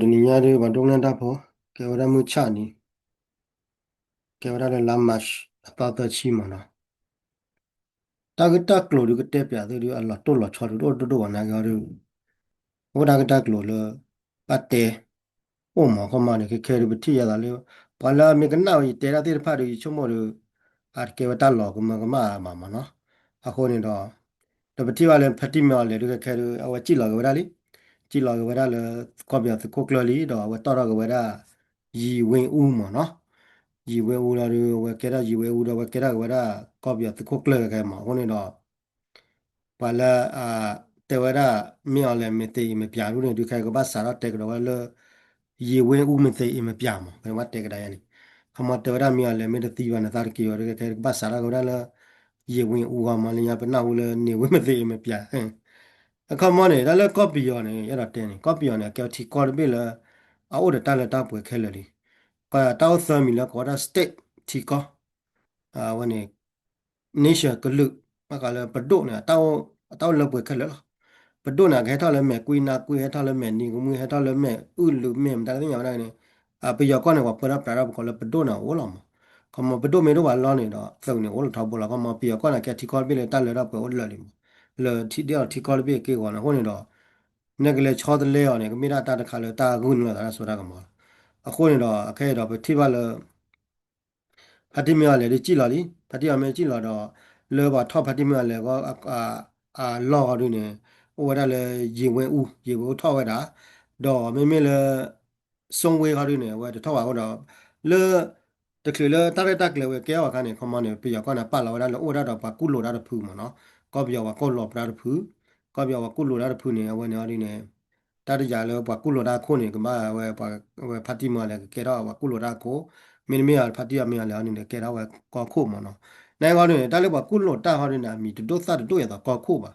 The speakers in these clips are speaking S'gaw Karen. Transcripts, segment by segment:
တနံၤညါဒုး ပှၤဒိကနၣ်တၢ်ဖိ ကဲဝဲဒၣ်မုၢ်ဆၣ်န့ၣ် ကဲဝဲဒၣ်လၢလါ March အသီသၢဆံမ့ၢ်နီၤ. တၢ်ဂ့ၢ်တၢ်ကျိၤဒုးကတဲပၠးသုဒုး အလီၤတိၢ်လီၤဆီဒုး တအိၣ်ဒိၣ်ဒိၣ်ဘၣ်နာ်က့ၤအီၤဒုး အိၣ်တၢ်ဂ့ၢ်တၢ်ကျိၤလၢ ဘၣ်တဲ အိၣ်မး ခီမီန့ၣ် ခဲခဲဒုး ပထံၣ်ယသးလၢ ပှၤလၢအမ့ၢ်ကနၣ်ဝဲ ယတဲတၢ်သ့ၣ်တဖၣ်ဒုး ယဆိကမိၣ်ဒုး အတကဲဝဲတၢ်လီၤကမၢကမၣ်ဘၣ်မ့ၢ်နီၤ. အဃိန့ၣ်ဒီး ဒီးပထံၣ်ဘၣ်လၢ ဖါတံၢ်မ့ၢ်အီၤလဲၣ်ဒုး ခဲခဲဒုး အဝဲစံၣ်လီၤက့ၤဝဲဒၣ်လံ. စံၣ်လီၤက့ၤဝဲဒၣ်လၢ ကီၢ်ပယီၤသုးခိၣ်ကျၢၢ်လံ ဒီးအဝဲတီၣ်ထီၣ်က့ၤဝဲဒၣ် ယံာ်ဝ့အူမ့ၢ်နီၤ. ယံာ်ဝ့အူလီၤဒုး အဝဲကဲထီၣ်ယံာ်ဝ့အူဒီး အဝဲကဲထီၣ်က့ၤဝဲဒၣ် ကီၢ်ပယီၤသုးခိၣ်ကျၢၢ်ခဲခဲမး အဃိန့ၣ်ဒီး ပှၤလၢ တဲဝဲဒၣ် မ့ၢ်အီၤလဲၣ် မ့ၢ်သ့အံၤမ့ၢ်ပၠးဒ်န့ၣ် ဒုးခဲကဘၣ်စးထီၣ်တဲကဒီးဝဲလၢ ယံာ်ဝ့အူမ့ၢ်သ့အံၤမ့ၢ်ပၠးမး ကဘၣ်တဲကဒါယၤန့ၣ်. ခီမီတဲဝဲဒၣ်မ့ၢ်အီၤလဲၣ် မ့ၢ်တသံဘၣ်န့ၣ် သးတက့ၤဝဲဒုးခဲကဘၣ်စးထီၣ်ကဒီးဝဲဒၣ်လၢ ယံာ်ဝ့အူဂီၢ်မး လၢညါပနၢ်ဟူလၢန့ၢ်ဝ့မ့ၢ်သ့အံၤမ့ၢ်ပၠး အခီမီန့ၣ် တၢ်လၢကီၢ်ပယီၤန့ၣ် ယအဲၣ်ဒိးတဲန့ၣ် ကီၢ်ပယီၤန့ၣ် အကဲထံကီၢ်တဘ့ၣ်လၢ အအိၣ်ဒီးတၢ်လၢတၢ်ပှဲၤခဲလၢာ်လံ. တၢ်အိၣ်သၢမံၤလၢကိးဝဲဒၣ် state ထံကီၢ် အဝဲန့ၣ် nation ကလုာ် ဘၣ်ဃးလၢပဒိၣ်န့ၣ် တၢ်အိၣ်လၢပှဲၤခဲလၢာ်လီၤ. ပဒိၣ်န့ၣ် ကဟဲထီၣ်လၢမဲာ်ကွံနါကွံ ဟဲထီၣ်လၢမဲာ်နံၤကမှံ ဟဲထီၣ်လၢမဲာ်အုၣ်လုာ်မ့ၢ်မတၤသ့ၣ်ညါဝဲဒၣ်န့ၣ် ပယီၤကီၢ်န့ၣ် ပှၤပၢတၢ်ပြးတၢ်ပကိးလၢပဒိၣ်န့ၣ်အိၣ်လီၤမး. ခီမီပဒိၣ်မ့ၢ်တအိၣ်ဘၣ်လီၤန့ၣ်ဒီး သုးန့ၣ်အိၣ်လီၤထီဘိလီၤ. ခီမီပယီၤကီၢ်န့ၣ် ကဲထံကီၢ်တဘ့ၣ်လၢတၢ်လၢတၢ်ပှဲၤအိၣ်လၢာ်လံမး လၢထံဒ်သိးထံကီၢ်တဘ့ၣ်အက့ၢ်အဂီၤန့ၣ် အဃိန့ၣ်ဒီး နကလဲၤဆီတလဲအီၤန့ၣ် ကမ့ၢ်ဒၣ်တၢ်တခါလၢတၢ်ဂုာ်န့ၢ်လိာ်သးတၢ်စိတၢ်ကမီၤလီၤ. အဃိန့ၣ်ဒီး အခဲအံၤဒီးပထံၣ်ဘၣ်လၢ ဖါတံၢ်မ့ၢ်အီၤလဲၣ်ဒုးစံၣ်လီၤလံ. ဖါတံၢ်အီၤမ့ၢ်စံၣ်လီၤဒီး လၢပှၤထီၣ်ဖါတံၢ်မ့ၢ်အီၤလဲၣ် အလီၢ်ဃီဒုးန့ၣ် အိၣ်ဝဲဒၣ်လၢ ယံာ်ဝ့အူ ယံာ်ဝ့အူထီၣ်ဝဲဒၣ် ဒီးမ့မ့ၢ်လၢ စိဝ့ဃီဒုးန့ၣ် အဝဲတထီၣ်ဘၣ်အဃိဒီး လၢ တချုးလၢတၢ်ရဲၣ်တၢ်ကျဲၤဝဲကဲထီၣ်အခါန့ၣ် ခီမီန့ၣ် ပယီၤကီၢ်န့ၣ် ပာ်လီၤဝဲဒၣ်လၢအိၣ်ဝဲဒၣ်ဒီးပှၤကူၣ်လိာ်တၢ်တဖုမ့ၢ်နီၤ. ကီၢ်ပယီၤပှၤကူၣ်လိာ်တၢ်တဖု ကီၢ်ပယီၤပှၤကူၣ်လိာ်တၢ်တဖုန့ၣ် အဝဲန့ၣ်အီၤဒုးန့ၣ် တၢ်တယာ်လၢပှၤကူၣ်လိာ်တၢ်အခိၣ်န့ၣ် ကဘၣ်ဝဲ ဝဲဖါတံၢ်မ့ၢ်အီၤလဲၣ် ကကဲထီၣ်ပှၤကူၣ်လိာ်တၢ်အခိၣ်, မ့တမ့ၢ်အီၤ ဖါတံၢ်အီၤမ့ၢ်အီၤလဲၣ်အီၤန့ၣ် ကဲထီၣ်ဝဲကီၢ်ခိၣ်မ့ၢ်နီၤ. နဂီၢ်ဒုးန့ၣ် တၢ်လၢပှၤကူၣ်လိာ်တၢ်ဟီဒုးန့ၣ် အမံၤတဒိၣ်သၣ်တဒိၣ်အသိးကီၢ်ခိၣ်ဘၣ်.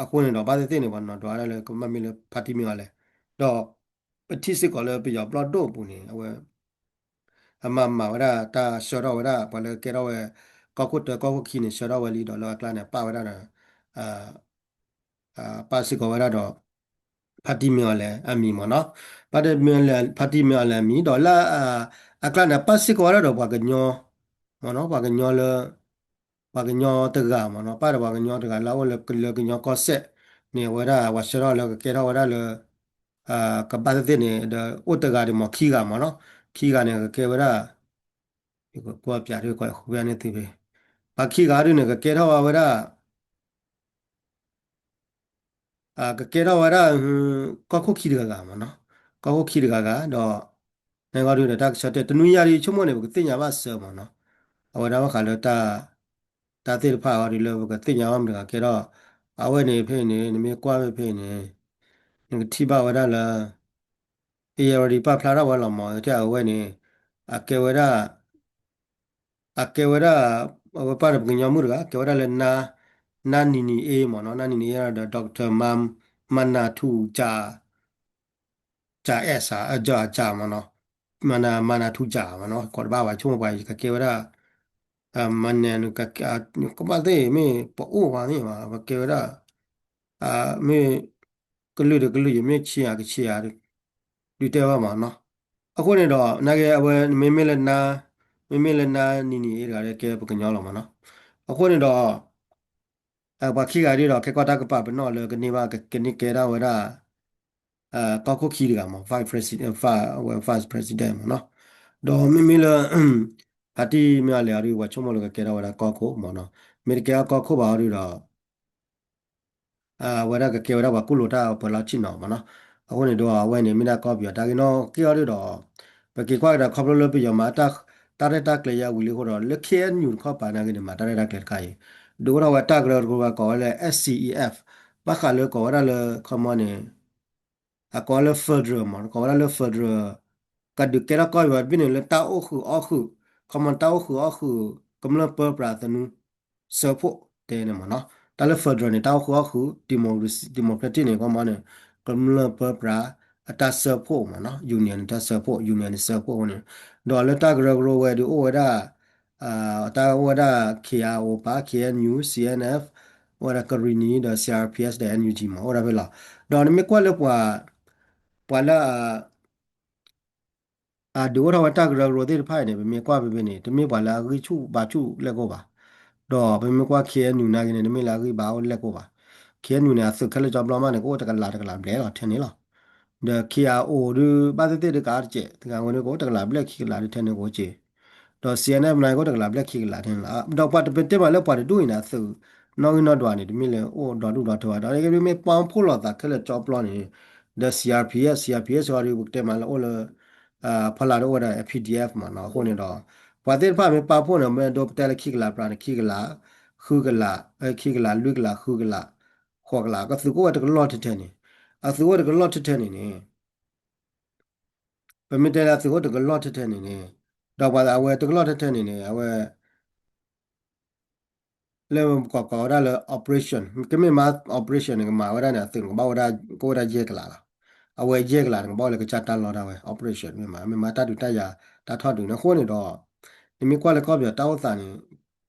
အဃိန့ၣ်ဒီး ဘၣ်သ့ၣ်သ့ၣ်န့ၣ် ပှၤနီၤဒွးဝဲဒၣ်လၢကဘၣ်မ့ၢ်လၢဖါတံၢ်မ့ၢ်အီၤလဲၣ်, ဒီး ပထံၣ်စ့ၢ်ကီးလၢပယီၤပျီၢ်ဒိၣ်အပူၤန့ၣ် အဝဲ အမၤမၤဝဲဒၣ်တၢ်ဆှၢထီၣ်ဝဲဒၣ် ပှၤလၢကဲထီၣ်ဝဲ ကီၢ်ခိၣ်တၢ ကီၢ်ခိၣ်ခံန့ၣ် ဆှၢထီၣ်ဝဲလံဒီး လၢအကျါန့ၣ် ပာ်ဝဲဒၣ်ဒီး ပာ်စ့ၢ်ကီးဝဲဒၣ်ဒီး ဖါတံၢ်မ့ၢ်အီၤလဲၣ်အမံၤမ့ၢ်နီၤ. ဖါတံၢ်မ့ၢ်အီၤလဲၣ် ဖါတံၢ်မ့ၢ်အီၤလဲၣ်အမံၤ ဒီးလၢ အကျါန့ၣ် ပာ်စ့ၢ်ကီးဝဲဒၣ်ဒီးပှၤကညီ မ့ၢ်နီၤ ပှၤကညီလၢ ပှၤကညီတဂၤမ့ၢ်နီၤ ပာ်ဒီးပှၤကညီတဂၤလၢအအိၣ်လၢကညီကီၢ်စဲၣ်န့ၣ် အဝဲဒၣ်ပှၤဆှၢထီၣ်လၢကကဲထီၣ်ဝဲဒၣ်လၢ ကဘၣ်သ့ၣ်သ့ၣ်န့ၣ် ဒီးအိၣ်တဂၤဒံးမ့ၢ်ခံဂၤမ့ၢ်နီၤ. ခံဂၤန့ၣ် ကကဲဝဲဒၣ် ယကွၢ်ပၠးဒ်ကွၢ်ဃုာ်န့ၣ်သုဖဲ ပှၤခံဂၤဒ်န့ၣ် ကကဲထီၣ်ဝဲဒၣ် ကကဲထီၣ်ဝဲဒၣ် ကီၢ်ခိၣ်ခံတဂၤဂၤမ့ၢ်နီၤ. ကီၢ်ခိၣ်ခံတဂၤဂၤ ဒီး နဂီၢ်ဒုးဒီးတၢ်ကဆၢတဲာ် တနွံညါဒ်ဆိကမိၣ်န့ၣ် ပကသ့ၣ်ညါဘၣ်စၢၤမ့ၢ်နီၤ. အဝဲဒၣ်ဘၣ်ဃးလၢ တၢ်သ့ၣ်တဖၣ်အဂီၢ်ဒ်လၢပကသ့ၣ်ညါဘၣ်မတၤတဂၤကဲထီၣ် အဝဲန့ၣ်ဖဲန့ၣ် နမ့ၢ်ကွၢ်ဖဲဖဲန့ၣ် နကထံၣ်ဘၣ်ဝဲဒၣ်လၢ အံၤ already ပာ်ဖျါထီၣ်ဝဲလီၤမ့ၢ် ကဲအဝဲန့ၣ် အကဲဝဲဒၣ် အကဲဝဲဒၣ် အဝဲပာ်ဒီးပကညီမုၣ်တဂၤ ကဲဝဲဒၣ်လၢ နါနံၤနံၤအ့မ့ၢ်နီၤ နါနံၤနံၤအ့ဒီး doctor မၤနၤထူ ကၠးအဲၣ်စး အကၠးမ့ၢ်နီၤ မၤနၤ မၤနၤထူကၠးမ့ၢ်နီၤ ကိးတဘၣ်ဘၣ် ဆိကမိၣ်ပှၤကကဲဝဲဒၣ် မၤနၤ ကဘၣ်သ့ၣ်မ့ၢ်ပအိၣ်ဘၣ်သ့ၣ်ဘၣ် ပကဲဝဲဒၣ် မ့ၢ် ကလုာ်ဒီးကလုာ် ယမ့ၢ်ဆံးဧါကဆံးဧါ ဒုးတဲဘၣ်မ့ၢ်နီၤ အဃိန့ၣ်ဒီး နာ်က့အဝဲ မ့မ့ၢ်လၢနါ မ့မ့ၢ်လၢနါနံၤနံၤအ့တဂၤဒီး ကဲပကညီလီၤမ့ၢ်နီၤ အဃိန့ၣ်ဒီး ပှၤခံဂၤဒ်ဒီး ခဲကီၢ်တၢ်ကပာ်ပနီၣ်လၢကန့ၢ်ဘၣ် ကန့ၢ်ကဲဒၣ်ဝဲဒၣ် ကီၢ်ခိၣ်ခံတဂၤမ့ၢ် vice president ဝဲ vice president မ့ၢ်နီၤ ဒီးမ့မ့ၢ်လၢ ဖါတံၢ်မ့ၢ်အီၤလဲၣ်အီၤဒုး ပှၤဆိကမိၣ်လၢကကဲထီၣ်ဝဲဒၣ်ကီၢ်ခိၣ်မ့ၢ်နီၤ မ့ၢ်တကဲထီၣ်ကီၢ်ခိၣ်ဘၣ်အီၤဒုးဒီး အဝဲဒၣ်ကကဲဝဲဒၣ်ပှၤကူၣ်လိာ်တၢ်ပၢၤလီၢ်ဆ့ၣ်နီၤမ့ၢ်နီၤ အဃိန့ၣ်ဒီးအဝဲန့ၣ် မ့ၢ်ဒၣ်ကီၢ်ပယီၤတၢ်ဂ့ၢ်နီၣ်က့ၢ်အီၤဒုးဒီး ပက့ၤကွၢ်ကဒီးခီဖျိလၢပယီၤမၤ တၢ်ရဲၣ်တၢ်ကျဲၤယါဝံၤလံအဃိဒီး လၢ K N U တခီပၤနာ်က့န့ၣ် မၤတၢ်ရဲၣ်တၢ်ကျဲၤတခါအံၤ ဒုးအိၣ်ထီၣ်ဝဲတၢ်ကရၢကရိဂၤကိးဝဲလၢ S C E F ဘၣ်ဃးလၢကိးဝဲဒၣ်လၢ ခီမီန့ၣ် အကိးဝဲလၢ federal မ့ၢ် ကိးဝဲဒၣ်လၢ federal ကဒုးကဲထီၣ်ကီၢ်ပယီၤတဘ့ၣ်န့ၣ် လၢတၢ်အိၣ်ဃုာ်အီၣ်ဃုာ် ခီမီတၢ်အိၣ်ဃုာ်အီၣ်ဃုာ် ကမျၢၢ်ပၢပြးသနူ စၢဖှိၣ်တဲန့ၣ်မ့ၢ်နီၤ တၢ်လၢ federal န့ၣ် တၢ်အိၣ်ဃုာ်အီၣ်ဃုာ် democracy democratic န့ၣ် ခီမီန့ၣ် ကမျၢၢ်ပၢပြးအတၢ်စၢဖှိၣ်မ့ၢ်နီၤ union န့ၣ် တၢ်စၢဖှိၣ် union န့ၣ် စၢဖှိၣ်အဃိန့ၣ် ဒီးလၢတၢ်ကရၢကရိဝဲဒုးအိၣ်ဝဲဒၣ် တၢ်အိၣ်ဝဲဒၣ် K I O ပၢ် K N U C N F အိၣ်ဝဲဒၣ်ကရံၣ်နံၤ ဒီး C R P S ဒီး N U G မ့ၢ် အိၣ်ဒၣ်ဖဲလီၤ ဒီးနမ့ၢ်ကွၢ်လၢပှၤ ပှၤလၢ အဒုးအိၣ်ထီၣ်ဝဲတၢ်ကရၢကရိသ့ၣ်တဖၣ်အံၤန့ၣ် ပမ့ၢ်ကွၢ်ဖဲဖဲန့ၣ် တမ့ၢ်ပှၤလၢအဂံၢ်ဆူၣ်ဘါဆူၣ်လဲၣ်ကိၣ်ဘၣ်. ဒီးပမ့ၢ်ကွၢ် KNU နာ်က့န့ၣ် တမ့ၢ်လၢအဂံၢ်ဘါအိၣ်လဲၣ်ကိၣ်ဘၣ်. KNU န့ၣ် အသုးခဲလၢာ်ကၠီပျီမးန့ၣ် ကအိၣ်တကလးတကလးဘျဲၣ်လီၤ ထဲန့ၣ်လီၤ. ဒီး KIO ဒုး ဘၣ်သ့ၣ်သ့ၣ်ဒုးကးတစဲး တဂၤဝဲဒုးကအိၣ်တကလးဘျဲၣ်ခံကလးဒုးထဲန့ၣ်ကအိၣ်က့ၤ ဒီး CNF န့ၣ် ကအိၣ်တကလးဘျဲၣ်ခံကလးထဲန့ၣ်လီၤ. ဒီးပှၤတပတဲမးလၢပှၤတဒူၣ်အံၤန့ၣ် အသုးနီၣ်ဂံၢ်နီၣ်ဒွးန့ၣ် တမ့ၢ်လၢအိၣ်ဒီဒူၣ်ဒီထၢဘၣ်. ဒီးမ့ၢ်ပာ်ဖှိၣ်လိာ်သးခဲလၢာ်ကၠီပျီန့ၣ် ဒီး CRPH, CRPH အီၤဒုး ပကတဲမးလၢအိၣ်လၢ ဖီလာ်ဒုးအိၣ်ဝဲဒၣ် PDF မးနီၤ. အဃိန့ၣ်ဒီး ပှၤသ့ၣ်တဖၣ်မ့ၢ်ပာ်ဖှိၣ်န့ၣ် မ့ၢ်ဒိပတဲလၢခံကလးပြးန့ၣ် ခံကလး, ဃုကလး, ခံကလး လွံၢ်ကလး ဃုကလး ဃိးကလး ကသုးကအိၣ်ဝဲတကလီၢ်ထဲထဲန့ၣ်, အသုးအိၣ်တကလီၢ်ထဲထဲန့ၣ်န့ၣ် ပမ့ၢ်တဲလၢအသုးအိၣ်တကလီၢ်ထဲထဲန့ၣ်န့ၣ်, ဒီးပှၤအဝဲတကလီၢ်ထဲထဲန့ၣ်န့ၣ် အဝဲ လၢပကိးကိးဝဲဒၣ်လၢ operation ကမ့ၢ်မၤ operation န့ၣ် ကမၤဝဲဒၣ်န့ၣ် အသုးန့ၣ် ကဘၣ်ဝဲဒၣ် ကအိၣ်ဝဲဒၣ်ယဲၢ်ကလးလီၤ. အဝဲယဲၢ်ကလးန့ၣ် ကဘၣ်အိၣ်လၢကစၢ်တၢ်လီၢ်ဒၣ်ဝဲ operation မ့ၢ်မး မ့ၢ်မၤတၢ်ဒုးတၢ်ယၤ တၢ်ထီၣ်ဒုးန့ၣ် အဃိန့ၣ်ဒီး နမ့ၢ်ကွၢ်လၢကီၢ်ပယီၤတၢ်အိၣ်သးန့ၣ်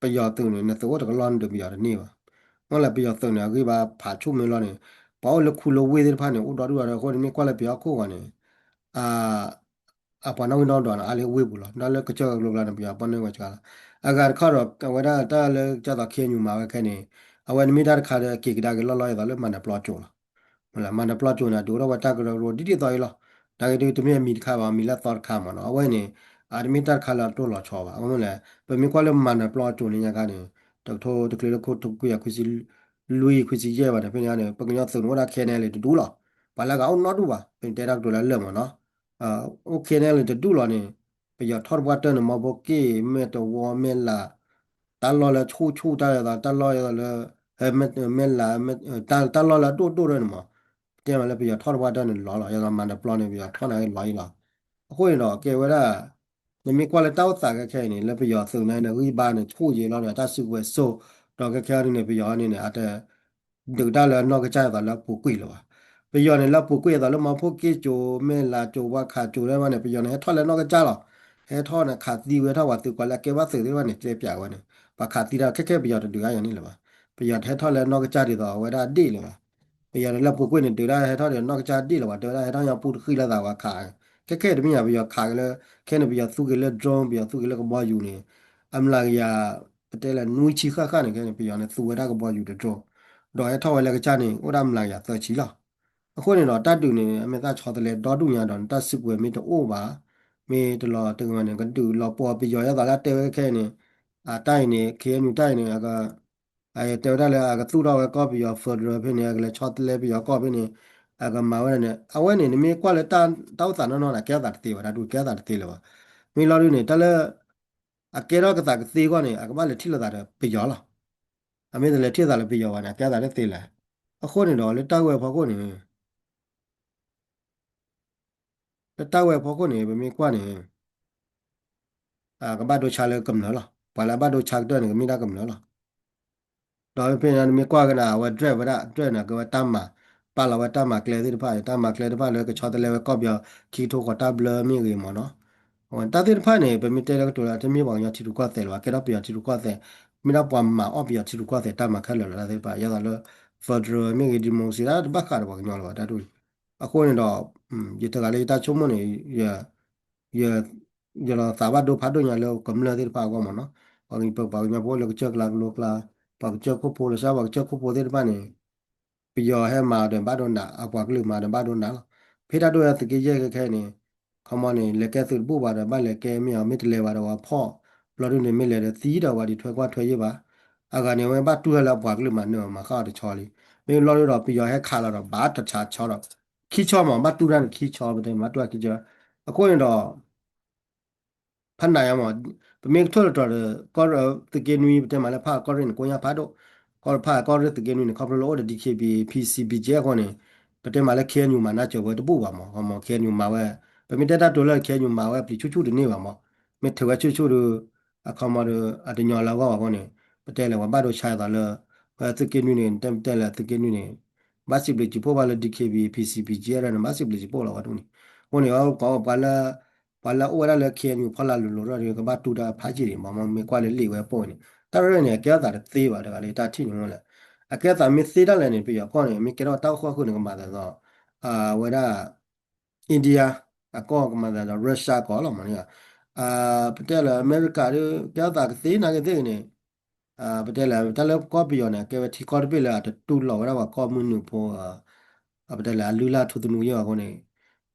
ပယီၤသုးန့ၣ် နသုးအိၣ်တကလီၢ်န့ၣ်ဒီးပယီၤတန့ၢ်ဘၣ်. မ့ၢ်လၢပယီၤသုးန့ၣ် အဂံၢ်ဘါဖးဆူၣ်မ့ၢ်လီၤန့ၣ် ပှၤအိၣ်လၢခူလၢဝ့ၢ်သ့ၣ်တဖၣ်န့ၣ် အိၣ်ဒီဒူၣ်ဒီထၢ အဃိန့ၣ် မ့ၢ်ကွၢ်လၢပယီၤဟီၣ်ခိၣ်ဂီၤန့ၣ် အပှၤနီၣ်ဂံၢ်နီၣ်ဒွးန့ၣ် အါလၢဝ့ၢ်ပူၤလီၤ. ဒီးလၢကစၢၢ်ကလိကျါန့ၣ် ပယီၤပှၤန့ၢ်ဝဲစှၤလီၤ. အဂၤတခီဒီး အဝဲဒၣ်တၢ်လၢကၢ်သိး KNU မၤဝဲခဲန့ၣ် အဝဲန့ၣ်မ့ၢ်တၢ်တခါဒီး အက့ၤကဒါက့ၤလီၢ်လီၢ်အသိးလၢမၤနၢၤပျီကၠိလီၤ. မၤနၢၤပျီကၠိန့ၣ် ဒုးအိၣ်ထီၣ်ဝဲတၢ်ကရၢကရိဒ်သိးအံၤလီၤ. နာ်က့ဒုးတမ့ၢ်အမံၤတခါဘၣ် မံၤလၢအသီတခါမးနီၤ. အဝဲန့ၣ် အတမ့ၢ်တၢ်တခါလၢအတိၢ်လီၤဆီဘၣ်. အဃိန့ၣ်လဲၣ် ပမ့ၢ်ကွၢ်လၢမၤနၢၤပျီကၠိန့ၣ်ညါခါန့ၣ် တကထိတချုးလၢခိၣ်တကယၤခွံဆံလွံၢ် ခွံဆံယဲၢ်ဘၣ်န့ၣ် ဖဲန့ၣ်န့ၣ် ပှၤကညီသုးန့ၣ်အိၣ်ဒၣ် KNLA တဒူၣ်လီၤ. ပှၤလၢအဂၤအိၣ်နီတဒူၣ်ဘၣ် ပတဲတၢ်ကတိၤလၢလၢာ်မးနီၤ. အိၣ် KNLA တဒူၣ်လီၤန့ၣ် ပယီၤထီၣ်တပှၢ်တၢၢ်န့ၣ် မီဖိက့ၣ် မဲၢ်တဝီ မဲၢ်လး တၢ်လီၢ်လၢဆူၣ်ဆူၣ်တၢ်လီၢ် တၢ်လီၢ်လၢ မဲၢ်လး တၢ်လီၢ်လၢအဒိၣ်ဒိၣ်ဒၣ်န့ၣ်မး တဲမးလၢပယီၤထီၣ်တပှၢ်တၢၢ်န့ၣ်လီၤလီၤ. ယသိးမၤနၢၤပျီန့ၣ် ပယီၤထီၣ်န့ၣ်လီၤအံၤလီၤ. အဃိန့ၣ်ဒီး ကဲဝဲဒၣ် နမ့ၢ်ကွၢ်လၢတၢ်အိၣ်သးခဲခဲအံၤန့ၣ် လၢပယီၤသုးန့ၣ် ဂံၢ်ဘါန့ၣ် ဆူၣ်ယံာ်လီၤဒီး တၢ်စုကဝဲၤစိၢ် ဒီးခဲခဲအံၤန့ၣ် ပယီၤန့ၣ်န့ၣ် အတ ဒုးတၢ်လၢနီၢ်ကစၢ်အသိးလၢအပူၤကွံာ်လၢၤဘၣ်. ပယီၤန့ၣ်လၢအပူၤကွံာ်အသိးလၢမီဖိက့ၣ်ကၠိ မဲၢ်လးကၠိ ဝါခးကၠိ ဒ်မးန့ၣ် ပယီၤန့ၣ် ဟဲထီၣ်လၢနီၢ်ကစၢ်လီၤ. ဟဲထီၣ်န့ၣ် ခးသံဝဲထီၣ်ပှၤသုး ပှၤလၢအကဲဘၣ်သုးသ့ၣ်တဖၣ်န့ၣ် တဲပျးဝဲန့ၣ် ပှၤခးသံတၢ်ခဲခဲ ပယီၤတဒုးအါယၤန့ၣ်လၢၤဘၣ်. ပယီၤတဟဲထီၣ်လၢနီၢ်ကစၢ်ဒ်သိးအဝဲဒၣ်ဒ့ၣ်လၢၤဘၣ်. ပယီၤန့ၣ်လၢအပူၤကွံာ်န့ၣ် ဒုးတၢ်ဟဲထီၣ်ဒီးနီၢ်ကစၢ်ဒ့ၣ်လၢၤဘၣ် တဲဝဲဒၣ်ဟဲထီၣ်ညီပူတဃံလၢသးဝဲခး ခဲခဲတမ့ၢ်ယၤ ပယီၤခးက့ၤလၢ ခဲန့ၣ် ပယီၤသူက့ၤလၢ drone ပယီၤသူက့ၤလၢကဘီယူၤန့ၣ် အမျးကယၤ ပတဲလၢနွံဆံဃၣ်ဃၣ်န့ၣ် ခဲန့ၣ် ပယီၤန့ၣ်သူဝဲဒၣ်ကဘီယူၤတ drone ဒီးဟဲထီၣ်ဝဲလၢကစၢ်န့ၣ် အိၣ်ဒၣ်မျးကယၤသၢဆံလီၤ. အဃိန့ၣ်ဒီး တၢ်ဒုးန့ၣ် အမ့ၢ်သးဆီတလဲဒီဒူၣ်ညါဒီး နတၢ်စုကဝဲၤမ့ၢ်တအိၣ်ဘၣ် မ့ၢ်တလီၤတဂ့ၤန့ၣ် ကဒုးလီၤပှီၢ်ပယီၤ ယသိးလၢတဲဝဲခဲအံၤန့ၣ် အတၢ်အံၤန့ၣ် KNU တၢ်အံၤန့ၣ် အက တဲဝဲဒၣ်လၢအကသူၣ်ထီၣ်ဝဲကီၢ်ပယီၤ federal ဖဲန့ၣ် အကလဲၤဆီတလဲပယီၤကီၢ်ဖဲန့ၣ် အကမၤဝဲဒၣ်န့ၣ် အဝဲန့ၣ် နမ့ၢ်ကွၢ်လၢတၢ်အိၣ်သးနီၢ်နီၢ်န့ၣ် ကဲအသးတသ့ဘၣ် တၢ်ဒုးကဲအသးတသ့လၢၤဘၣ်. မ့ၢ်လီၤဒုးန့ၣ် တၢ်လၢ အကဲထီၣ်ကသးကသ့အဂီၢ်န့ၣ် အကဘၣ်လဲၤထံၣ်လိာ်သးဒီးပယီၤလီၤ. အမ့ၢ်တလဲၤထံၣ်သးလၢပယီၤဘၣ်န့ၣ် အကဲအသးတသ့လၢၤ. အဃိန့ၣ်ဒီး လၢတၢ်ဝဲအဖီခိၣ်န့ၣ် လၢတၢ်ဝဲအဖီခိၣ်န့ၣ် ပမ့ၢ်ကွၢ်န့ၣ် ကဘၣ်ဒိဆါလၢကမျၢၢ်လီၤ. ပှၤလၢအဘၣ်ဒိဆါကတၢၢ်န့ၣ် ကမ့ၢ်ဒၣ်ကမျၢၢ်လီၤ. ဒီးဖဲန့ၣ် နမ့ၢ်ကွၢ်ကနၤ အဝဲ drive ဝဲဒၣ် drive န့ၣ် ကဲဝဲတၢ်မၤ ပာ်လီၤဝဲတၢ်မၤကျဲသ့ၣ်တဖၣ် တၢ်မၤကျဲတဖၣ်လၢကဆီတလဲဝဲကီၢ်ပယီၤ ခံကထိဃိးတၢ်ဘျၢမ့ၢ်ဂ့ၤမ့ၢ်နီၤ. တၢ်သ့ၣ်တဖၣ်န့ၣ် ပမ့ၢ်တဲလၢကတိၤလၢ တမ့ၢ်ပှၤကညီထံရူၢ်ကီၢ်သဲးလၢၤဘၣ် ကဲထီၣ်ပယီၤထံရူၢ်ကီၢ်သဲး မ့ၢ်ဒၣ်ပှၤမၤအီၣ်ပယီၤထံရူၢ်ကီၢ်သဲးတၢ်မၤခဲလၢာ်လီၤ တၢ်သ့ၣ်တဖၣ် ယသိးလၢ federal မ့ၢ်ဂ့ၤ democracy တၢ်တဘၣ်ဃးဒီးပှၤကညီလၢၤဘၣ် တၢ်ဒ်န့ၣ်. အဃိန့ၣ်ဒီး ယတဂၤလၢယတၢ်ဆိကမိၣ်န့ၣ် ယ ယလီၤသးဘၣ်ဒိဖးဒိၣ်ညါလၢကမျၢၢ်သ့ၣ်တဖၣ်အဂီၢ်မ့ၢ်နီၤ. ပှၤကညီဖိလၢကစၢၢ်ကျါကလိကျါ ပှၤကစၢၢ်ခိၣ်ဖိလၢၤဘၣ် ပှၤကစၢၢ်ခိၣ်ဖိသ့ၣ်တဖၣ်န့ၣ် ပယီၤဟဲမၤဒီးဘၣ်ဒိနး အပှၤကလုာ်မၤဒီးဘၣ်ဒိနးလီၤ. ဖဲတၢ်ဒိၣ်ဝဲသုးက့ယဲၢ်ခဲခဲအံၤန့ၣ် ခီမီန့ၣ် လဲၤကဲသုးတဘူၣ်ဘၣ်ဒီး ဘၣ်လဲၤကဲမ့ၢ်အီၤ မ့ၢ်တလဲၤဘၣ်ဒီးဝဲဖီၣ် ဘျီဒုန့ၣ် မ့ၢ်လဲၤဒီးသံဒီးဝဲဒ်ထွဲကွၢ်ထွဲယဲၢ်ဘၣ်. အဂၤန့ၣ် အဝဲဘၣ်တူၢ်ဝဲလၢအပှၤကလုာ်မၤနၢၤမၤဃၣ်အီၤတဆီလံ. မ့ၢ်ဘျီဒုဒီးပယီၤဟဲခးလီၤဒီးဘၣ်တဆးဆီဒီး ခံဆီမး ဘၣ်တူၢ်တၢ်န့ၣ်ခံဆီ ပတဲမၤတူၢ်ခံဆီ. အဃိန့ၣ်ဒီး ဖးနးယါမး ပမ့ၢ်ကထိၣ်လီၤတီၤဒီး ကီၢ်သုးက့နွံ ပတဲမးလၢဖးကီၢ်ရ့ၣ်န့ၣ် ကိညၢ်ဖးဒိၣ် ကီၢ်ဖးကီၢ်ရ့ၣ်သုးက့နွံန့ၣ် ခီဖျိလၢအိၣ်ဒီး DKBA PC BGF အဃိန့ၣ် ပတဲမးလၢ KNU မၤနၢၤစၢၤဝဲတဘူၣ်ဘၣ်မး ခီမီ KNU မၤဝဲ ပမ့ၢ်တဲတၢ်တိၤလၢ KNU မၤဝဲပျံၤဆူၣ်ဆူၣ်တန့ၢ်ဘၣ်မး မ့ၢ်ထုးဝဲဆူၣ်ဆူၣ်ဒီး အခီမီဒီး အတညီလၢအဂီၢ်ဘၣ်အဃိန့ၣ် ပတဲလဲၤဝဲဘၣ်ဒိဆါအသးလၢ သုးက့နွံန့ၣ် တဲတဲလၢသုးက့နွံန့ၣ် ဘၣ်စံးဘျုးစံးဖှိၣ်ဘၣ်လၢ DKBA PC BGF န့ၣ် ဘၣ်စံးဘျုးစံးဖှိၣ်လီၤဝဲဒၣ်န့ၣ် အဃိန့ၣ် ပှၤလၢ ပှၤလၢအိၣ်ဝဲဒၣ်လၢ KNU ဖီလာ်လိၤလိၤဒီး ကဘၣ်တူၢ်တၢ်ဖးယံာ်န့ၣ် မ့မ့ၢ်ကွၢ်လၢလံာ်ဝဲအပိၢ်န့ၣ် တၢ်ရဲၣ်န့ၣ် အကဲအသးတသ့ဘၣ်တဂၤလၢတၢ်ထံၣ်န့ၣ်မ့ၢ်လဲၣ် အကဲအသးမ့ၢ်သ့ဒၣ်လဲာ်န့ၣ် ပယီၤကီၢ်န့ၣ် မ့ၢ်ကဲထီၣ်တၢ်အိၣ်ဃီၣ်ဃုာ်န့ၣ် ကမၤသးဒီး အဝဲဒၣ် India အကီၢ်ကမၤသးဒီး Russia ကီၢ်လီၤမးန့ၣ်, ပတဲလၢအမဲရကၤဒီး ကဲထီၣ်သးကသ့နာ်က့သ့ၣ်ဂ့ၤန့ၣ်, ပတဲလၢတၢ်လၢကီၢ်ပယီၤန့ၣ် အကဲဝဲထံကီၢ်တဘ့ၣ်လၢအတတူၢ်လိာ်ဝဲဒၣ်ပှၤကီၢ်မုၢ်နုာ်ဖိ ပတဲလၢအလုၢ်လၢ်ထူသနူယဲၢ်အဃိန့ၣ်,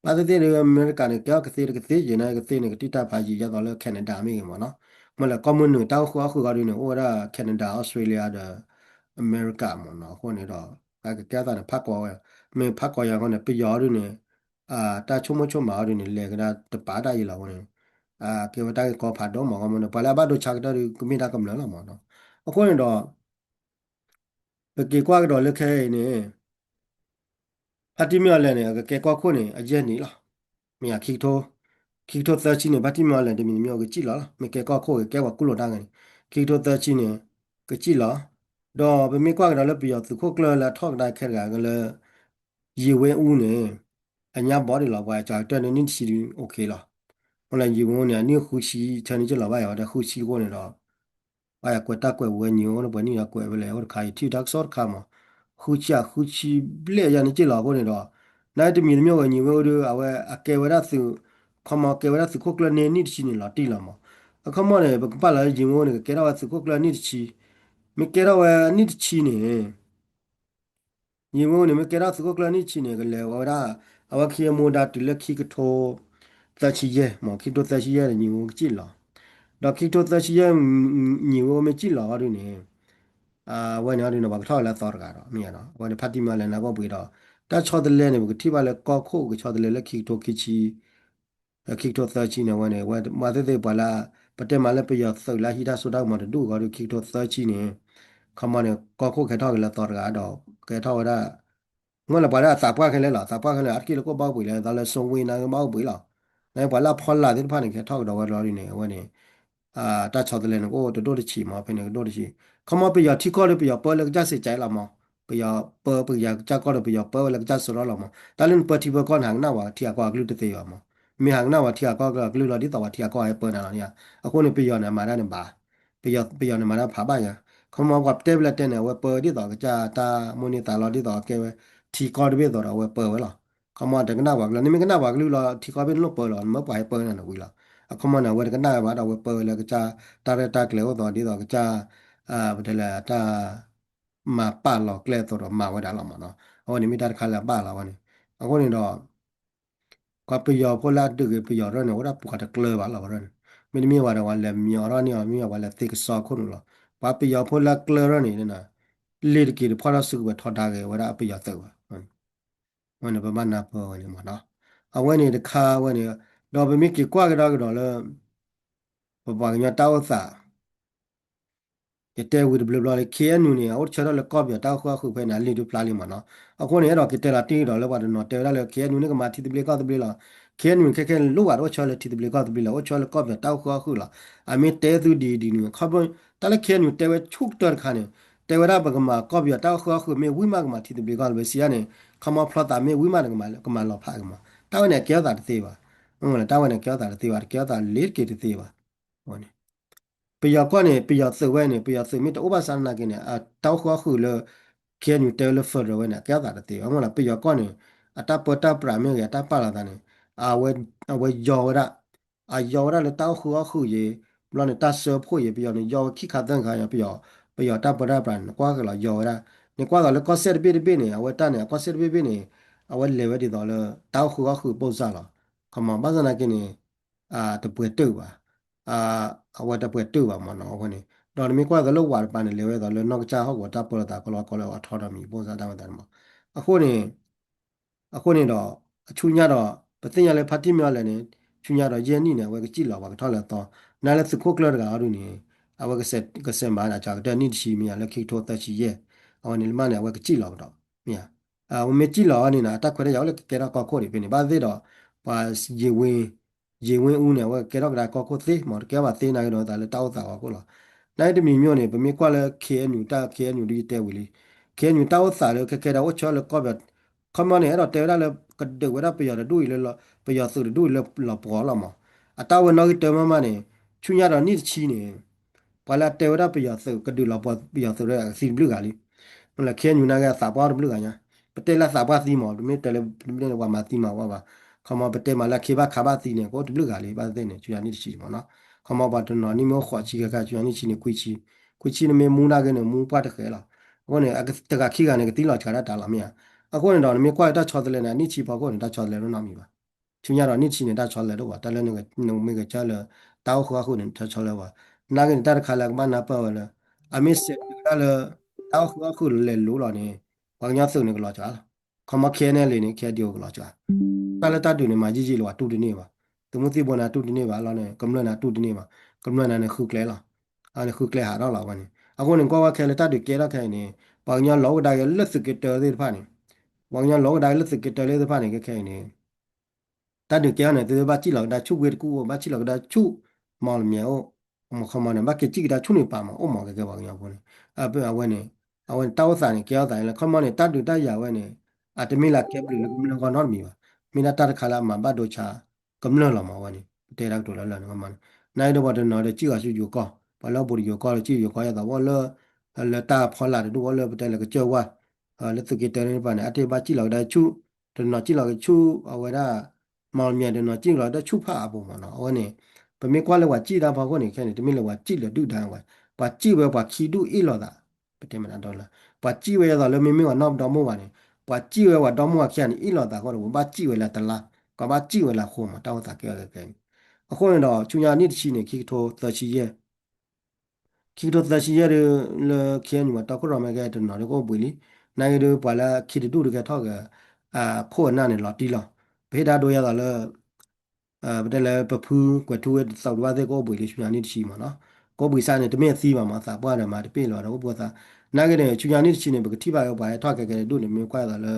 ဘၣ်သ့ၣ်သ့ၣ်ဒီး အမဲရကၤန့ၣ် ကဲထီၣ်ကသ့တကသ့ယဲၢ်န့ၣ် ကသ့န့ၣ် ကတံၢ်တၢ်ဖးယံာ်ယဲသိးလၢ Canada မ့ၢ်ဂ့ၤမးနီၤ, မ့ၢ်လၢကီၢ်မုၢ်နုာ်တၢ်အိၣ်ဃုာ်အီၣ်ဃုာ်အီၤဒုန့ၣ် အိၣ်ဝဲဒၣ် Canada, Australia ဒီး အမဲရကၤမးနီၤ, အဃိန့ၣ်ဒီး ကကဲထီၣ်သးန့ၣ် ဖးကီဝဲ, မ့ၢ်ဖးကီယၤအဃိန့ၣ် ပယီၤဒုန့ၣ် တၢ်ဆိကမိၣ်ဆိကမးအီၤဒုန့ၣ် လဲၤကဒါတပာ်တၢ်အံၤလီၤအဃိန့ၣ်, ကဲဝဲတၢ်ဂ့ၢ်ကီဖးဒိၣ်မးအဃိန့ၣ် ပှၤလၢအဘၣ်ဒိဆါကတၢၢ်ဒု ကမ့ၢ်တၢ်ကမျၢၢ်လီၤမးနီၤ, အဃိန့ၣ်ဒီး ပက့ၤကွၢ်ကဒီးလၢခဲအံၤန့ၣ် ဖါတံၢ်မ့ၢ်အီၤလဲၣ်န့ၣ် အကကဲကီၢ်ခိၣ်န့ၣ် အယဲၢ်နံၣ်လီၤ. မ့ၢ်ယၤ ခံကထိ ခံကထိသၢဆံန့ၣ် ဖါတံၢ်မ့ၢ်အီၤလဲၣ် တမံၤတမံၤအကစံၣ်လီၤလီၤ. မ့ၢ်ကဲကီၢ်ခိၣ်ဂ့ၤ ကဲပှၤကူၣ်လိာ်တၢ်ဂ့ၤန့ၣ် ခံကထိသၢဆံန့ၣ် ကစံၣ်လီၤ. ဒီးပမ့ၢ်ကွၢ်ကဒီးလၢပယီၤသုးခိၣ်ကျၢၢ်လၢအထီၣ်ကဒါခဲတဂၤကလၢ ယံာ်ဝ့အူန့ၣ် အညါဘီဒံးလီၤ ပှၤစှၤကတၢၢ်န့ၣ် နံၣ်တဆံဒု အိၣ်ခ့လီၤ. မ့ၢ်လၢယံာ်ဝ့အူန့ၣ် အနံၣ်ဃုဆံ ဆၢန့ၢ်က့လီၤဘၣ်ယၤဝဲဒၣ်ဃုဆံအဃိန့ၣ်ဒီး ဘၣ်ယၤကွဲးတၢ်ကွဲးဝဲ ယံာ်ဝ့အူန့ၣ် ပှဲၤနံၣ်ဒီးကွဲးဝဲလဲၣ် အိၣ်တခါ ယထံၣ်တၢ်ကစီၣ်တခါမး ဃုဆံအဃုဆံဘျဲၣ်ယၤန့ၣ်က့လီၤအဃိန့ၣ်ဒီး နတမံၤတမံၤဝဲ ယံာ်ဝ့အူဒီး အဝဲအကဲဝဲဒၣ်သုး ခီမီကဲဝဲဒၣ်သုးခိၣ်ကျၢၢ်န့ၢ်နံၣ်တဆံန့ၣ်လီၤတံၢ်လီၤမး. အခီမီန့ၣ် ပကပာ်လီၤလၢယံာ်ဝ့အူန့ၣ် ကကဲထီၣ်ဝဲသုးခိၣ်ကျၢၢ်နံၣ်တဆံ မ့ၢ်ကဲထီၣ်ဝဲနံၣ်တဆံန့ၣ် ယံာ်ဝ့အူန့ၣ် မ့ၢ်ကဲထီၣ်သုးခိၣ်ကျၢၢ်နံၣ်တဆံန့ၣ် ကလဲၤဝဲဒၣ် အဝဲခံကမိၢ်ဒါတုၤလၢခံကထိ သၢဆံယဲၢ်မး ခံကထိသၢဆံယဲၢ်န့ၣ် ယံာ်ဝ့အူကစံၣ်လီၤ. ဒီးခံကထိသၢဆံယဲၢ် ယံာ်ဝ့အူမ့ၢ်ကစံၣ်လီၤအီၤဒုန့ၣ် အဝဲန့ၣ်အီၤဒုန့ၣ် ပှၤကထီၣ်ဝဲလၢအသီတဂၤဒီး မ့ၢ်ဧါနီၤ အဝဲန့ၣ်ဖါတံၢ်မ့ၢ်အီၤလဲၣ်န့ၣ် ကအိၣ်ပှ့ၤဒီး တၢ်ဆီတလဲန့ၣ် ပကထံၣ်ဘၣ်လၢကီၢ်ခိၣ်ကဆီတလဲလၢခံကထိခံဆံ ခံကထိသၢဆံန့ၣ် အဝဲန့ၣ် ဝဲမၤသ့ၣ်သ့ၣ်ပှၤလၢ ပတဲမးလၢပယီၤသုးလၢဟံးတၢ်စိတၢ်ကမီၤတဒူၣ်အဂီၢ်ဒီး ခံကထိသၢဆံန့ၣ် ခီမီန့ၣ် ကီၢ်ခိၣ်ကဲထီၣ်က့ၤလၢအသီတဂၤဒီး ကဲထီၣ်ဝဲဒၣ် မ့ၢ်လၢပှၤလၢအသးပှၢ်ခဲလၢာ်လီၤ သးပှၢ်ခဲလၢာ် အါတက့ၢ်လၢကအိၣ်ဘၣ်အိၣ်ပှ့ၤလၢ သးလၢစိဝ့နၤကဘၣ်အိၣ်ပှ့ၤလီၤ. နပှၤလၢအဖီလာ်သ့ၣ်တဖၣ်န့ၣ် ကဲထီၣ်ကဒီးဝဲလီၤဒ်န့ၣ် အဝဲန့ၣ် တၢ်ဆီတလဲန့ၣ် ကအိၣ်တဒိၣ်တဆံးမး ဖဲန့ၣ်ကဒိၣ်တဆံး ခီမီပယီၤထံကီၢ်ဒီး ပယီၤပၢလၢကစၢ်စံးကဲလီၤမး ပယီၤပၢပယီၤကစၢ်ကီၢ်ဒီး ပယီၤပၢဝဲလၢကစၢ်စရီလီၤမး တၢ်လၢနပၢထံပၢကီၢ်န့ၣ် ဟးကနၣ်ဝဲထံဂၤကီၢ်အကလုၢ်တသ့ဘၣ်မး မ့ၢ်ဟးကနၣ်ဝဲထံဂၤကီၢ်အကလုၢ်လီၤ ဒ်သိးပှၤထံဂၤကီၢ်ဟဲပၢနၤလီၤန့ၣ် အဃိန့ၣ် ပယီၤန့ၣ် အမၤတၢ်န့ၣ်ဘၣ် ပယီၤ ပယီၤန့ၣ်မၤတၢ်ဖးဘၣ်ယါ ခီမီပှၤတဲဖျဲတဲန့ၣ် အဝဲပၢဒ်သိးကစၢ်တၢ်မိၣ်န့ၢ်သးလီၤ ဒ်သိးအကဲဝဲ ထံကီၢ်တဘ့ၣ်သိးဒီး အဝဲပၢဝဲလီၤ ခီမီတကနၣ်ပှၤကလုၢ် နမ့ၢ်ကနၣ်ပှၤကလုၢ်လီၤ ထံကီၢ်ဘ့ၣ်နလိၣ်ပၢလီၤ နမ့ၢ်ပှၤဟဲပၢနၤန့ၣ်ဝံၤလီၤ အခီမီန့ၣ် အဝဲတကနၣ်ဝဲဘၣ်ဒီး အဝဲပၢဝဲလၢကစၢ်တၢ်ရဲၣ်တၢ်ကျဲၤအိၣ်သိး ဒ်သိးကစၢ် ပတဲလၢတၢ် မၤပာ်လီၤကျဲအသိးဒီးမၤဝဲဒၣ်လီၤမးနီၤ အဝဲန့ၣ်မ့ၢ်တၢ်တခါလၢအဘၣ်လီၤဝဲန့ၣ် အဃိန့ၣ်ဒီး ပှၤပယီၤဖိလၢအဒုးဂ့ၤပယီၤရၢၢ်န့ၣ် အိၣ်ဒၣ်ပှၤတကျၢၤဘၣ်လီၤဝဲရၢၢ်န့ၣ် မ့တမ့ၢ်ဝဲဒီး ပှၤလဲၤမံအီၤထီၣ်န့ၢ်အီၤ မ့ၢ်ဝဲပှၤလဲၤသ့ကစီခိၣ်န့ၣ်လီၤ ပှၤပယီၤဖိလၢအကျၢၤရၢၢ်န့ၣ် လ့ၤတက့ၤတဖီၣ်ထီၣ်စုကဝဲၤထီဒါဂ့ၤဝဲဒၣ်အပယီၤသုးဘၣ် ဝဲန့ၣ်ပဘၣ်နၢ်ပၢၢ်ဝဲန့ၣ်မးနီၤ အဝဲန့ၣ်တခါဝဲန့ၣ် ဒီးပမ့ၢ်က့ၤကွၢ်ကဒီးကဒီးလၢ ပပှၤကညီတၢ်အိၣ်သး ယတဲဝံၤတဘျီဘျီလၢ ခ့ၣ်အဲၣ်ယူၣ်န့ၣ် အအိၣ်ဆၢထၢၣ်လၢကီၢ်ပယီၤတၢ်အိၣ်ဃုာ်အီၣ်ဃုာ်ဖဲန့ၣ် အလံာ်ဒုးဖျါလံမးနီၤ အဃိန့ၣ် အဲၣ်ဒိးက့ၤတဲလီၤတံၢ်ဒီးလၢပှၤတနီၤတဲဝဲဒၣ်လၢ ခ့ၣ်အဲၣ်ယူၣ်န့ၣ်ကမၤထံသဘျ့ကီၢ်သဘျ့လီၤ ခ့ၣ်အဲၣ်ယူၣ်န့ၣ် ခဲခဲန့ၣ် လိၣ်ဘၣ်တအိၣ်ဆၢလၢထံသဘျ့ကီၢ်သဘျ့လီၤ အိၣ်ဆၢလၢကီၢ်ပယီၤတၢ်အိၣ်ဃုာ်အီၣ်ဃုာ်လီၤ အမ့ၢ်တဲသုဒ်အံၤဒ်နုၤ ခီဖျိ တၢ်လၢခ့ၣ်အဲၣ်ယူၣ်တဲဝဲဆူၣ်ကတၢၢ်တခါန့ၣ် တဲဝဲဒၣ်ပကမၤကီၢ်ပယီၤတၢ်အိၣ်ဃုာ်အီၣ်ဃုာ်မ့ၢ်ဝံၤမးကမၤထံသဘျ့ကီၢ်သဘျ့ စံးယါန့ၣ် ခီမီဖျီသးမ့ၢ်ဝံၤမးန့ၣ် ကမၤလီၤဖးကမၤ တၢ်ဝဲန့ၣ် အကဲထီၣ်သးတသ့ဘၣ် တၢ်ဝဲန့ၣ် အကဲထီၣ်သးတသ့ဘၣ် တကဲထီၣ်သးလ့ၤတက့ၤတသ့ဘၣ် ပယီၤကီၢ်န့ၣ် ပယီၤသုးဝဲန့ၣ် ပယီၤသုးမ့ၢ်တအိၣ်ဘၣ်ဆၣ်သနာ်က့န့ၣ် အတၢ်အိၣ်ဃုာ်အီၣ်ဃုာ်လၢ ခ့ၣ်အဲၣ်ယူၣ် တဲဝဲလၢ federal ဝဲန့ၣ် အကဲထီၣ်သးတသ့ဘၣ် မ့ၢ်လီၤ ပယီၤကီၢ်န့ၣ် အတၢ်ပၢတၢ်ပြးမ့ၢ်ဂ့ၤ အတၢ်ပာ်လီၤသးန့ၣ် အဝဲ အဝဲယီၤဝဲဒၣ် အယီၤဝဲဒၣ်လၢတၢ်အိၣ်ဃုာ်အီၣ်ဃုာ်ယ့ၤ ဘျီန့ၣ် တၢ်စၢဖှိၣ်ယ့ၤ ပယီၤန့ၣ် ယီၤဝဲခံခါသၢခါ ပယီၤ ပယီၤတၢ်ပၢတၢ်ပြးန့ၣ် နကွၢ်ဃုာ်လီၤ ယီၤဝဲဒၣ် နကွၢ်ဃုာ်လၢကီၢ်စဲၣ်တဘ့ၣ်တဘ့ၣ်န့ၣ် အဝဲတၢ်န့ၣ် အကီၢ်စဲၣ်တဘ့ၣ်တဘ့ၣ်န့ၣ် အဝဲလဲၤဝဲဒ်သိးလၢ တၢ်အိၣ်ဃုာ်အီၣ်ဃုာ်ပိၢ်စၢ်လီၤ ခီမီ ဘၣ်ဆၣ်သနာ်က့န့ၣ် တပှဲၤတၢၢ်ဘၣ် အဝဲတပှဲၤတၢၢ်ဘၣ်မ့ၢ်နီၤ အဝဲန့ၣ် ဒီးနမ့ၢ်ကွၢ်သိးလၢဝးတပၤန့ၣ် လဲၤဝဲဒ်သိးလၢနီၢ်ကစၢ်ဟီၣ်ကဝီၤတၢ်ပၢလီၤသးကလီကလီ autonomy ပိၢ်စၢ်တၢ်ဝဲသးန့ၣ်မး အဃိန့ၣ် အဃိန့ၣ်ဒီး အဆူညါဒီး ပသ့ၣ်ညါလၢဖါတံၢ်မ့ၢ်အီၤလဲၣ်န့ၣ် ဆူညါဒီးယဲၢ်နံၣ်န့ၣ် အဝဲကစံၣ်လီၤပှၤကထီၣ်လၢအသီ နၤလၢသုးခိၣ်ကျၢၢ်တဂၤအီၤဒုန့ၣ် အဝဲကစဲးမၤဒၣ်ကတၢၢ်နံၣ်တဆံမ့ၢ်ယါလၢခံကထိသၢဆံယဲၢ် အဝဲန့ၣ်လၢမ့ၢ်န့ၣ် အဝဲကစံၣ်လီၤကဒီး မ့ၢ်ဧါ အဝဲမ့ၢ်စံၣ်လီၤအီၤန့ၣ် အတၢ်ခွဲးတၢ်ယာ်အိၣ်လၢကကဲထီၣ်ကီၢ်ခိၣ်ဒံးဖဲန့ၣ် ဘၣ်သ့ၣ်ဒီး ပှၤ ယ့ဝ့ ယ့ဝ့အူန့ၣ် အဝဲကကဲထီၣ်ကဒါကီၢ်ခိၣ်သ့ မ့ၢ်တကဲဘၣ်သ့နာ်က့ဒီးသးလၢတၢ်အိၣ်သးအဖီခိၣ်လီၤ. နာ်က့တမံၤမ့ၢ်န့ၣ် ပမ့ၢ်ကွၢ်လၢ ခ့ၣ်အဲၣ်ယူၣ် တၢ် ခ့ၣ်အဲၣ်ယူၣ် ဒ်ယတဲဝံၤလံ ခ့ၣ်အဲၣ်ယူၣ် တၢ်အိၣ်သးလၢခဲခဲဒီးအိၣ်ဆၢလၢကီၢ်ပယီၤ ခီမီန့ၣ် အဲၣ်ဒိးတဲဝဲဒၣ်လၢ ကဒုးဝဲဒၣ်ပယီၤတဒူၣ်အံၤလၢ ပယီၤသုးတဒူၣ်အံၤလၢလီၤပှီၢ်လီၤမး အတၢ်ဝဲနီၣ်ဂံၢ်တၢမးမးန့ၣ် ဆူညါဒီးနံၣ်တဆံန့ၣ် ပှၤလၢအတဲဝဲဒၣ်ပယီၤသုးကဒုးလီၤပှီၢ်ပယီၤသုးဒီးအကသံတဘျုးဂၤလံ မ့ၢ်လၢ ခ့ၣ်အဲၣ်ယူၣ် နာ်က့အသးပှၢ်တဘျုးဂၤညါ ပတဲလၢအသးပှၢ်သံမး ပမ့ၢ်တဲလၢ ပမ့ၢ်ပှၤမၤသံမၤဝဲဘၣ် ခီမီပတဲမးလၢအခ့ဘၣ်ခးဘၣ်သံန့ၣ် ကအိၣ်တဘျုးဂၤလံ ဘၣ်သ့ၣ်သ့ၣ်န့ၣ် ဆူညါနံၣ်တဆံမ့ၢ်နီၤ. ခီမီပှၤတနီၤနံၣ်မ့ၢ်အိၣ်ဃိးဆံခဲခါ ဆူညါနံၣ်တဆံန့ၣ် ခွံဆံ, ခွံဆံန့ၣ်မ့ၢ်မူဒၣ်ဂ့ၤန့ၣ် မူပှၢ်တဃဲလီၤ. အဃိန့ၣ် တဂၤခံဂၤန့ၣ် ကသံလီၤစှၤဒၣ်တၢ်လီၤမ့ၢ်ဧါ. အဃိန့ၣ်ဒီး နမ့ၢ်ကွၢ်လၢတၢ်ဆီတလဲန့ၣ် အနံၣ်ဆံဖီခိၣ်န့ၣ် တၢ်ဆီတလဲတနီတမံၤဘၣ်. ဆူညါဒီးနံၣ်တဆံန့ၣ် တၢ်ဆီတလဲတအိၣ်ဘၣ်. တၢ်လၢနမ့ၢ်ဂဲၤဆၢလၢ တၢ်အိၣ်ဃုာ်အီၣ်ဃုာ်န့ၣ် တၢ်ဆီတလဲဘၣ်. နာ်က့န့ၣ် တၢ်တခါလၢအကဘၣ်နၢ်ပၢၢ်ဝဲလၢ အမ့ၢ်စဲးဒုးတၢ်လၢ တၢ်အိၣ်ဃုာ်အီၣ်ဃုာ်လဲၤလိၤလီၤန့ၣ် ပှၤကညီသုးန့ၣ်ကလီၤစှၤလီၤ. ခီမီ ခဲအံၤန့ၣ်လံန့ၣ် ခဲအံၤဒံးအိၣ်ကလီၤစှၤ တၢ်လၢတၢ်ဒုးန့ၣ် မၤယံာ်ယံာ်လၢၤဘၣ် တူၢ်တန့ၢ်ဘၣ်. သုးမုၢ်သံၣ်ဘိန့ၣ် တူၢ်တန့ၢ်ဘၣ်လီၤန့ၣ် ကမျၢၢ်န့ၣ် တူၢ်တန့ၢ်ဘၣ်. ကမျၢၢ်န့ၣ် နဃုကျဲလီၤ. နဃုကျဲဟးထီၣ်လီၤဝဲန့ၣ် အဃိန့ၣ် ကွၢ်ဝဲခဲလၢတၢ်ဒုးကဲထီၣ်ခဲအံၤန့ၣ် ပှၤကညီလီၤအိၣ်ကဒါက့ၤလၢသုးက့တၢသ့ၣ်တဖၣ်န့ၣ် ပှၤကညီလီၤအိၣ်ကဒါက့ၤလၢသုးက့တၢသ့ၣ်တဖၣ်န့ၣ် ခဲခဲအံၤန့ၣ် တၢ်ဒုးကဲထီၣ်န့ၣ် သုဘၣ်စံၣ်လီၤကဒါဆူၣ်ဝ့ၢ်တကူၣ်အိၣ် ဘၣ်စံၣ်လီၤကဒါဆူၣ် မီၣ်လမၠဲၣ်အိၣ် မခီမီန့ၣ် ဘၣ်က့ၤစံၣ်ကဒါဆူၣ်န့ၣ်ပာ်မး အိၣ်မးကဲကဲပှၤကညီဖိန့ၣ် အဝဲန့ၣ် အဝဲန့ၣ် တၢ်အိၣ်သးန့ၣ် ကဲထီၣ်သးလၢခီမီန့ၣ် တၢ်ဒုးတၢ်ယၤဝဲန့ၣ် အတမ့ၢ်လၢကဲဘျုးလၢကမျၢၢ်ဂီၢ်နီတမံၤဘၣ်. မ့ၢ်ဒၣ်တၢ်တခါလၢအမၤဘၣ်ဒိဆါ ကမျၢၢ်လီၤမးဝဲန့ၣ် ပတဲတၢ်ကတိၤလၢလၢန့ၣ်မးန့ၣ် နာ်က့ဒီးပှၤတနီၤဒီးစံၣ်ဂီၤဆူယိၤကီၢ် ပှၤလၢအဘူးတယိၤကီၢ်လၢစံၣ်ယိၤကီၢ် ယသးဝဲလၢ လၢတၢ်ဖီလာ်တဒူၣ်ဝဲလၢပတဲလၢကစၢၢ်ဝါ လၢသုးက့တၢန့ၣ်တဖၣ်န့ၣ် အတဘၣ်စံၣ်လီၤကဒါဆူၣ် တနီၤစံၣ်လီၤကဆူၣ် အဝဲဒၣ် မီၣ်လမၠဲၣ် တနီၤစံၣ်လီၤကဒါဆူၣ်ဖးအပူၤမးနီၤ အဝဲန့ၣ် ပမ့ၢ်ကွၢ်လၢပှၤစံၣ်တၢ်ဖီခိၣ်န့ၣ် ခဲန့ၣ် တမ့ၢ်လၢပှၤစံၣ်လၢဒုၣ်ဒါဘၣ် ပှၤစံၣ်ဝဲပှၤခံဒူၣ်အ့ၣ်လိာ်သး ပတဲမးဒ်လၢ ပှၤစံၣ်ဝဲဒ်သိးလၢမ့မ့ၢ်ပှၤနီၢ်ဒီမါဝၤန့ၣ် ပှၤစံၣ်ဝဲပှၤဒီမါဝၤခံဂၤန့ၣ် အ့ၣ်လိာ်သးအဃိဒီး ပဘၣ်စံၣ်ဝဲလၢတလါ ပှၤဘၣ်စံၣ်ဝဲလၢအဃိမး တၢ်အိၣ်သးကဲအီၤခဲခဲအံၤန့ၣ် အဃိန့ၣ်ဒီး ဆူညါနံၣ်တဆံန့ၣ် ခံကထိသၢဆံယဲၢ် ခံကထိသၢဆံယဲၢ်ဒီး လၢ ခဲအံၤန့ၣ် ပှၤတီခိၣ်ရိၣ်မဲကဲတနီၤဒီးကအိၣ်ဘှံးလံ နာ်က့ဒီးပှၤလၢခံတဒူၣ်ဒီးကဲထီၣ်က့ၤ အခိၣ်အနၢ်န့ၣ် လီၤတံၢ်လီၤ ပဟ့ၣ်ဒၣ်ဒိယဲသိးလၢ ပတဲလၢပဖုကွဲၤထူဝ့ၣ်တသိးတဘၣ်သ့ၣ် ကအိၣ်ဘှံးလံဆူညါနံၣ်တဆံမးနီၤ ကအိၣ်ဘှံးစ့ၢ်န့ၣ် တမ့ၢ်အသံဘၣ်မး သးပှၢ်ဒီးမၤတပ့ၢ်လၢၤဘၣ်ဒီးအိၣ်ဘှံးသး နာ်က့န့ၣ် ဆူညါနံၣ်တဆံန့ၣ် ပကထံၣ်ဘၣ်က့ၤပှၤဟဲထီၣ်ကဲကဲတဒူၣ်န့ၣ် မ့ၢ်ကွၢ်သိးလၢ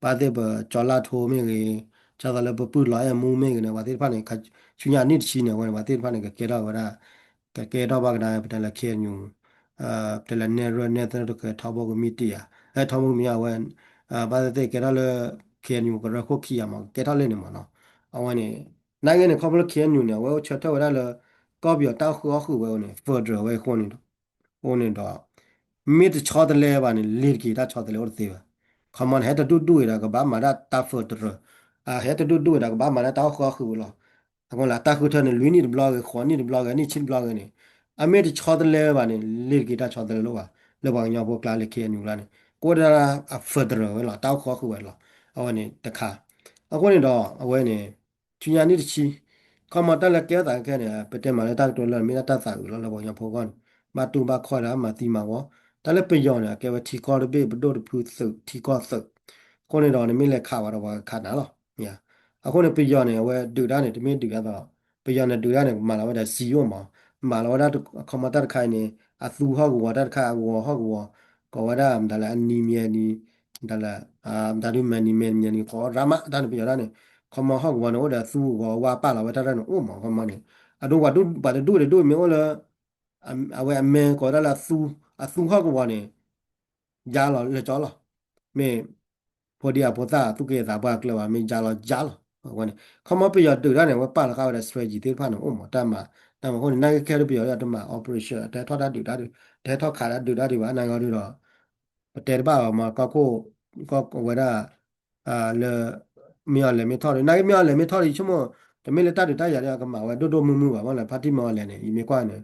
ဘၣ်သ့ၣ်ပကၠီၤလၢ်ထိမ့ၢ်ဂ့ၤ ကၠီသိးလၢပပုၢ်လီၤအဲၣ်မူမ့ၢ်ဂ့ၤန့ၣ် ပှၤသ့ၣ်တဖၣ်န့ၣ် ဆူညါနံၣ်တဆံန့ၣ် အဝဲန့ၣ် ပှၤသ့ၣ်တဖၣ်န့ၣ် ကကဲထီၣ်ဝဲဒၣ် ကကဲထီၣ်ဘၣ်ကဒါ ပတဲလၢ ခဲအံၤ ပတဲလၢနဲၣ်ရွဲၣ်နဲၣ်သၢတကဲ ထီဘိကမံးတံာ်ဧါ ထီဘိကမံးအဝဲ ဘၣ်သ့ၣ်သ့ၣ်ကဲထီၣ်လၢ ခဲအံၤ ကရၢခိၣ်ခံဂၤမး ကကဲထီၣ်လၢန့ၣ်မးနီၤ အဝဲန့ၣ် နာ်က့န့ၣ် ခီဖျိ ခဲအံၤ န့ၣ် အဝဲအိၣ်ဆၢထၢၣ်ဝဲဒၣ်လၢ ကီၢ်ပယီၤတၢ်အိၣ်ဃုာ်အီၣ်ဃုာ်ဝဲအဃိန့ၣ် federal ဝဲအဃိန့ၣ်ဒီး အဃိန့ၣ်ဒီး မ့ၢ်တဆီတလဲဘၣ်န့ၣ် လ့ၤတက့ၤတၢ်ဆီတလဲအိၣ်တသ့ဘၣ်. ခီမီန့ၣ် ဟဲတဒူၣ်ဒူၣ်ဝဲဒီးကဘၣ်မၤဒၣ်တၢ် federal ဟဲတဒူၣ်ဒူၣ်ဝဲဒီးကဘၣ်မၤဒၣ်တၢ်အိၣ်ဃုာ်အီၣ်ဃုာ်ဝဲလီၤ. အဃိလၢတၢ်ဃုထၢန့ၣ် လွံၢ်နံၣ်တဘျီဂ့ၤ ဃိးနံၣ်တဘျီဂ့ၤ နံၣ်ဆံတဘျီဂ့ၤန့ၣ် အမ့ၢ်တဆီတလဲဘၣ်န့ၣ် လ့ၤတက့ၤတၢ်ဆီတလဲလိၣ်ဘၣ် လၢပှၤကညီဖိကျါလၢခဲအံၤန့ၣ်လီၤန့ၣ် ကအိၣ်ဒၣ် federal ဝဲလီၤ တၢ်အိၣ်ဃုာ်အီၣ်ဃုာ်ဝဲလီၤ. အဝဲန့ၣ်တခါ အဃိန့ၣ်ဒီး အဝဲန့ၣ် ဆူညါနံၣ်တဆံ ခီမီတၢ်လၢကဲထီၣ်သးခဲန့ၣ် ပတဲမးလၢတၢ်ကတိၤလၢ မ့ၢ်ဒၣ်တၢ်သးအုးလီၤလၢပှၤကညီဖိအဂီၢ်န့ၣ် ဘၣ်တူၢ်ဘၣ်ခီၣ်ဒီးမၤသံမၤဝီ တၢ်လၢပယီၤန့ၣ် အကဲဝဲထံကီၢ်တဘ့ၣ် ပဒိၣ်တဖုသုးထံကီၢ်သုး အဃိန့ၣ်ဒီး နမ့ၢ်လဲၤခးဝဲဒီးပှၤကခးနၤလီၤ. အဃိန့ၣ် ပယီၤန့ၣ် အဝဲဒုးတၢ်န့ၣ် တမ့ၢ်ဒုးဒ်သိး ပယီၤန့ၣ်ဒုးတၢ်န့ၣ် မၤလီၤဝဲဒီးစံယိၣ်မး မၤလီၤဝဲဒၣ်ခီမီတၢ်တခါအံၤန့ၣ် အသူဟီၣ်ကဝီၤတၢ်တခါအဂီၤဟီၣ်ကဝီၤ ကိးဝဲဒၣ်မတၤလၢအနံၤမံၤနံၤ မတၤလၢ မတၤဒုးမဲာ်နံၤမဲာ်နံၤ ကိးရါမးတၢ်န့ၣ် ပယီၤတၢ်န့ၣ် ခီမီဟီၣ်ကဝီၤန့ၣ် အိၣ်ဒီးအသူအဂီၤဝါပာ်လီၤဝဲတၢ်တၢ်န့ၣ်အိၣ်မး ခီမီန့ၣ် အဒိ ပှၤတဒူၣ်တဒူၣ်မ့ၢ်အိၣ်လၢ အဝဲအမဲာ်ကိးဝဲဒၣ်လၢ အသူဟီၣ်ကဝီၤန့ၣ် ယါလီၤလၢကၠီလီၤ. မ့ၢ် ဖိဒံအဖိသၣ်သူၣ်က့သးပှၢ်ကျၢၤဘၣ် မ့ၢ်ယါလီၤယါလီၤ အဝဲန့ၣ် ခီမီပယီၤဒုးတၢ်န့ၣ် အဝဲပာ်လီၤဃာ်ဝဲဒီး strategy သ့ၣ်တဖၣ်န့ၣ် အိၣ်မး တၢ်မၤ တၢ်မၤအဃိန့ၣ် နာ်က့ခဲဒီးပယီၤတမၤ operation တဟဲထီၣ်တၢ်ဒုးတၢ်ဒုး တဟဲထီၣ်ခးတၢ်ဒုးတၢ်ဒုးဘၣ် နာ်က့ဒီး ပတဲတဘၣ်အီၤမး ကီၢ်ခိၣ် ကီၢ်ဝဲဒၣ် လၢ မ့ၢ်အီၤလဲၤမ့ၢ်ထီၣ်ဒီး နာ်က့မ့ၢ်အီၤလဲၤမ့ၢ်ထီၣ်ဒီး ဆိကမိၣ် တမ့ၢ်လၢတၢ်ဒုးတၢ်ယၤဒီး ကမၤဝဲဒိၣ်ဒိၣ်မုၢ်မုၢ်ဘၣ် မ့ၢ်လၢဖါတံၢ်မ့ၢ်အီၤလဲၤန့ၣ် ယမ့ၢ်ကွၢ်န့ၣ်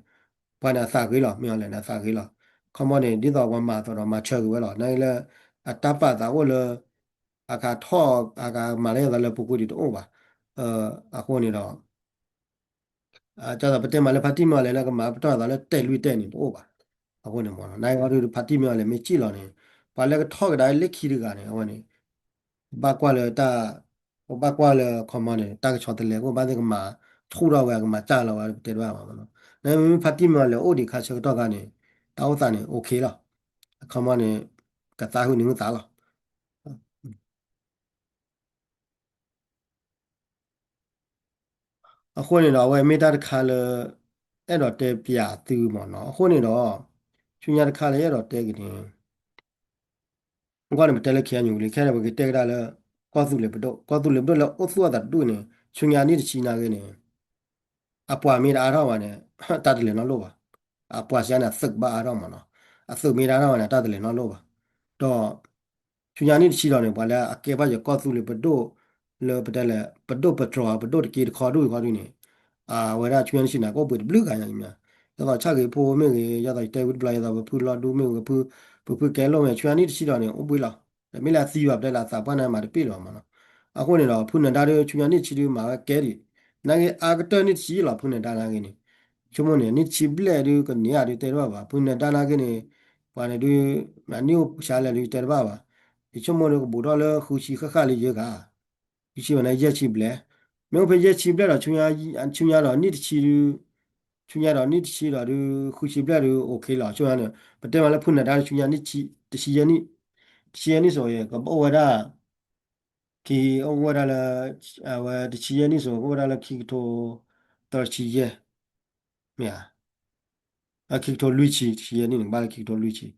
ပှၤန့ၣ်အသးဂ့ၤလီၤ မ့ၢ်အီၤလဲၤန့ၣ် အသးဂ့ၤလီၤ ခီမီန့ၣ် ဒ်သိးပှၤမၤအသိးဒီးမၤဆၢက့ၤဝဲလီၤ နာ်က့လၢ အတၢ်ပာ်သးအိၣ်လၢ အကထီၣ် အကမၤလၢယသးလၢပူၤကွံာ်ဒံးတအိၣ်ဘၣ် အဃိန့ၣ်ဒီး ကသိးပတဲမးလၢဖါတံၢ်မ့ၢ်အီၤလဲၤလၢကမၤပတီၢ်အသးလၢတဲာ်လွံၢ်တဲာ်န့ၣ် တအိၣ်ဘၣ်. အဃိန့ၣ်မ့ၢ်နီၤ နာ်က့အီၤဒုးဖါတံၢ်မ့ၢ်အီၤလဲၤမ့ၢ်စံၣ်လီၤန့ၣ် ပှၤလၢကထီၣ်ကဒါလၢခံတဂၤန့ၣ် အဝဲန့ၣ် ဘၣ်ကွၢ်လၢတၢ် ပဘၣ်ကွၢ်လၢခီမီန့ၣ် တၢ်ကဆီတလဲ ကဘၣ်သ့ၣ်ကမၤဆူၣ်ထီၣ်ဝဲ ကမၤစၢ်လီၤဝဲ ပတဲတဘၣ်မ့ၢ်နီၤ နာ်က့မ့မ့ၢ်ဖါတံၢ်မ့ၢ်အီၤလဲၤအိၣ်ဒံးခါဆၢကတီၢ်ခါန့ၣ် တၢ်အိၣ်သးန့ၣ် okay လီၤ. ခီမီန့ၣ် ကသးဟုၣ်န့ၣ်ဟုၣ်သးလီၤ. အဃိန့ၣ်ဒီး အဝဲမ့ၢ်တၢ်တခါလၢ အဲၣ်ဒိးတဲပျးသုမ့ၢ်နီၤ. အဃိန့ၣ်ဒီး ဆူညါတခါလၢယအဲၣ်ဒိးတဲက့ၤန့ၣ် ကွၢ်န့ၣ် ပတဲလၢ ခဲအံၤ လံ ခဲအံၤ ပကတဲကဒါလၢ ကီၢ်သူလ့ၤပဒိၣ် ကီၢ်သူလ့ၤပဒိၣ်လၢအိၣ်သူၣ်အသးတဒူၣ်န့ၣ် ဆူညါနံၣ်တဆံနာ်က့န့ၣ် အပှၤမ့ၢ်တအါထီၣ်ဘၣ်န့ၣ် တၢ်တလဲၤနီတလိၣ်ဘၣ်. အပှၤစံးန့ၣ် အသုးကဘၣ်အါထီၣ်မ့ၢ်နီၤ. အသုးမ့ၢ်တအါထီၣ်ဘၣ်န့ၣ် တၢ်တလဲၤနီတလိၣ်ဘၣ်. ဒီး ဆူညါနံၣ်တဆံဒီးန့ၣ် ပှၤလၢအကဲဘၣ်ယကီၢ်သူလ့ၤပဒိၣ် လၢပတဲလဲၣ် ပဒိၣ်ပတြီၤ ပဒိၣ်တက့တခီဒူၣ်တခီဒူၣ်န့ၣ် အဝဲဒၣ်ဆူညါနံၣ်ဆံန့ၣ် ကအိၣ်ဘှံးတဘျုးဂၤညါမ့ၢ်, ဒ်သိးဆၣ်ဂ့ၤဖိမ့ၢ်ဂ့ၤ ဒ်သိးယတဲဝံၤတဘျီ ဒ်သိးပဖုလီၤဒူမ့ၢ်ဂ့ၤ ပဖု ပဖုကဲလိာ်ဝဲ ဆူညါနံၣ်တဆံဒီးန့ၣ် အိၣ်ဘှံးလီၤ. မ့ၢ်လၢအသံဘၣ် ပတဲလၢအသးပှၢ်န့ၣ်မၤတပ့ၢ်လၢၤဘၣ်မးနီၤ. အဃိန့ၣ်ဒီး ဖုနၢၤဒါဒီး ဆူညါနံၣ်တဆံဒုးမၤဝဲကဲဒံး, နာ်က့အါကတၢၢ်နံၣ်တဆံလီၤ ဖုနၢၤဒါနာ်က့န့ၣ် ဆိကမိၣ်န့ၣ် နံၣ်တဆံဘျဲၣ်ဒုးကန့ၢ်ဧါဒုးတဲတဘၣ်ဘၣ်, ဖုနၢၤဒါနာ်က့န့ၣ် ပှၤန့ၣ်ဒုး နံၣ်အိၣ်ဆံးလဲၣ်ဒုးတဲတဘၣ်ဘၣ်, ယဆိကမိၣ်ဒုးကဘူးထီၣ်လၢဃုဆံဃၣ်ဃၣ်လၢယဲၢ်ဂၤ ယဆံဘၣ်န့ၣ် ယဲၢ်ဆံဘျဲၣ်, မ့ၢ်အိၣ်ဖဲယဲၢ်ဆံဘျဲၣ်ဒီး ဆူညါဒီးနံၣ်တဆံဒုး, ဆူညါဒီးနံၣ်တဆံဒီးဒုး ဃုဆံဘျဲၣ်ဒုး အိၣ်ခ့လီၤ. ဆိကမိၣ်န့ၣ် ပတဲမးလၢဖုနၢၤဒါ ဆူညါနံၣ်တဆံယဲၢ်နံၣ်, တဆံယဲၢ်နံၣ်စိၤအံၤ ကဘၣ်အိၣ်ဝဲဒၣ် ခံ အိၣ်ဝဲဒၣ်လၢ အဝဲတဆံယဲၢ်နံၣ်စိၤ ကအိၣ်ဝဲဒၣ်လၢခံကထိ သၢဆံယဲၢ် မ့ၢ်ဧါ, ခံကထိလွံၢ်ဆံ တဆံယဲၢ်နံၣ်န့ၣ် ကဘၣ်လၢခံကထိလွံၢ်ဆံ,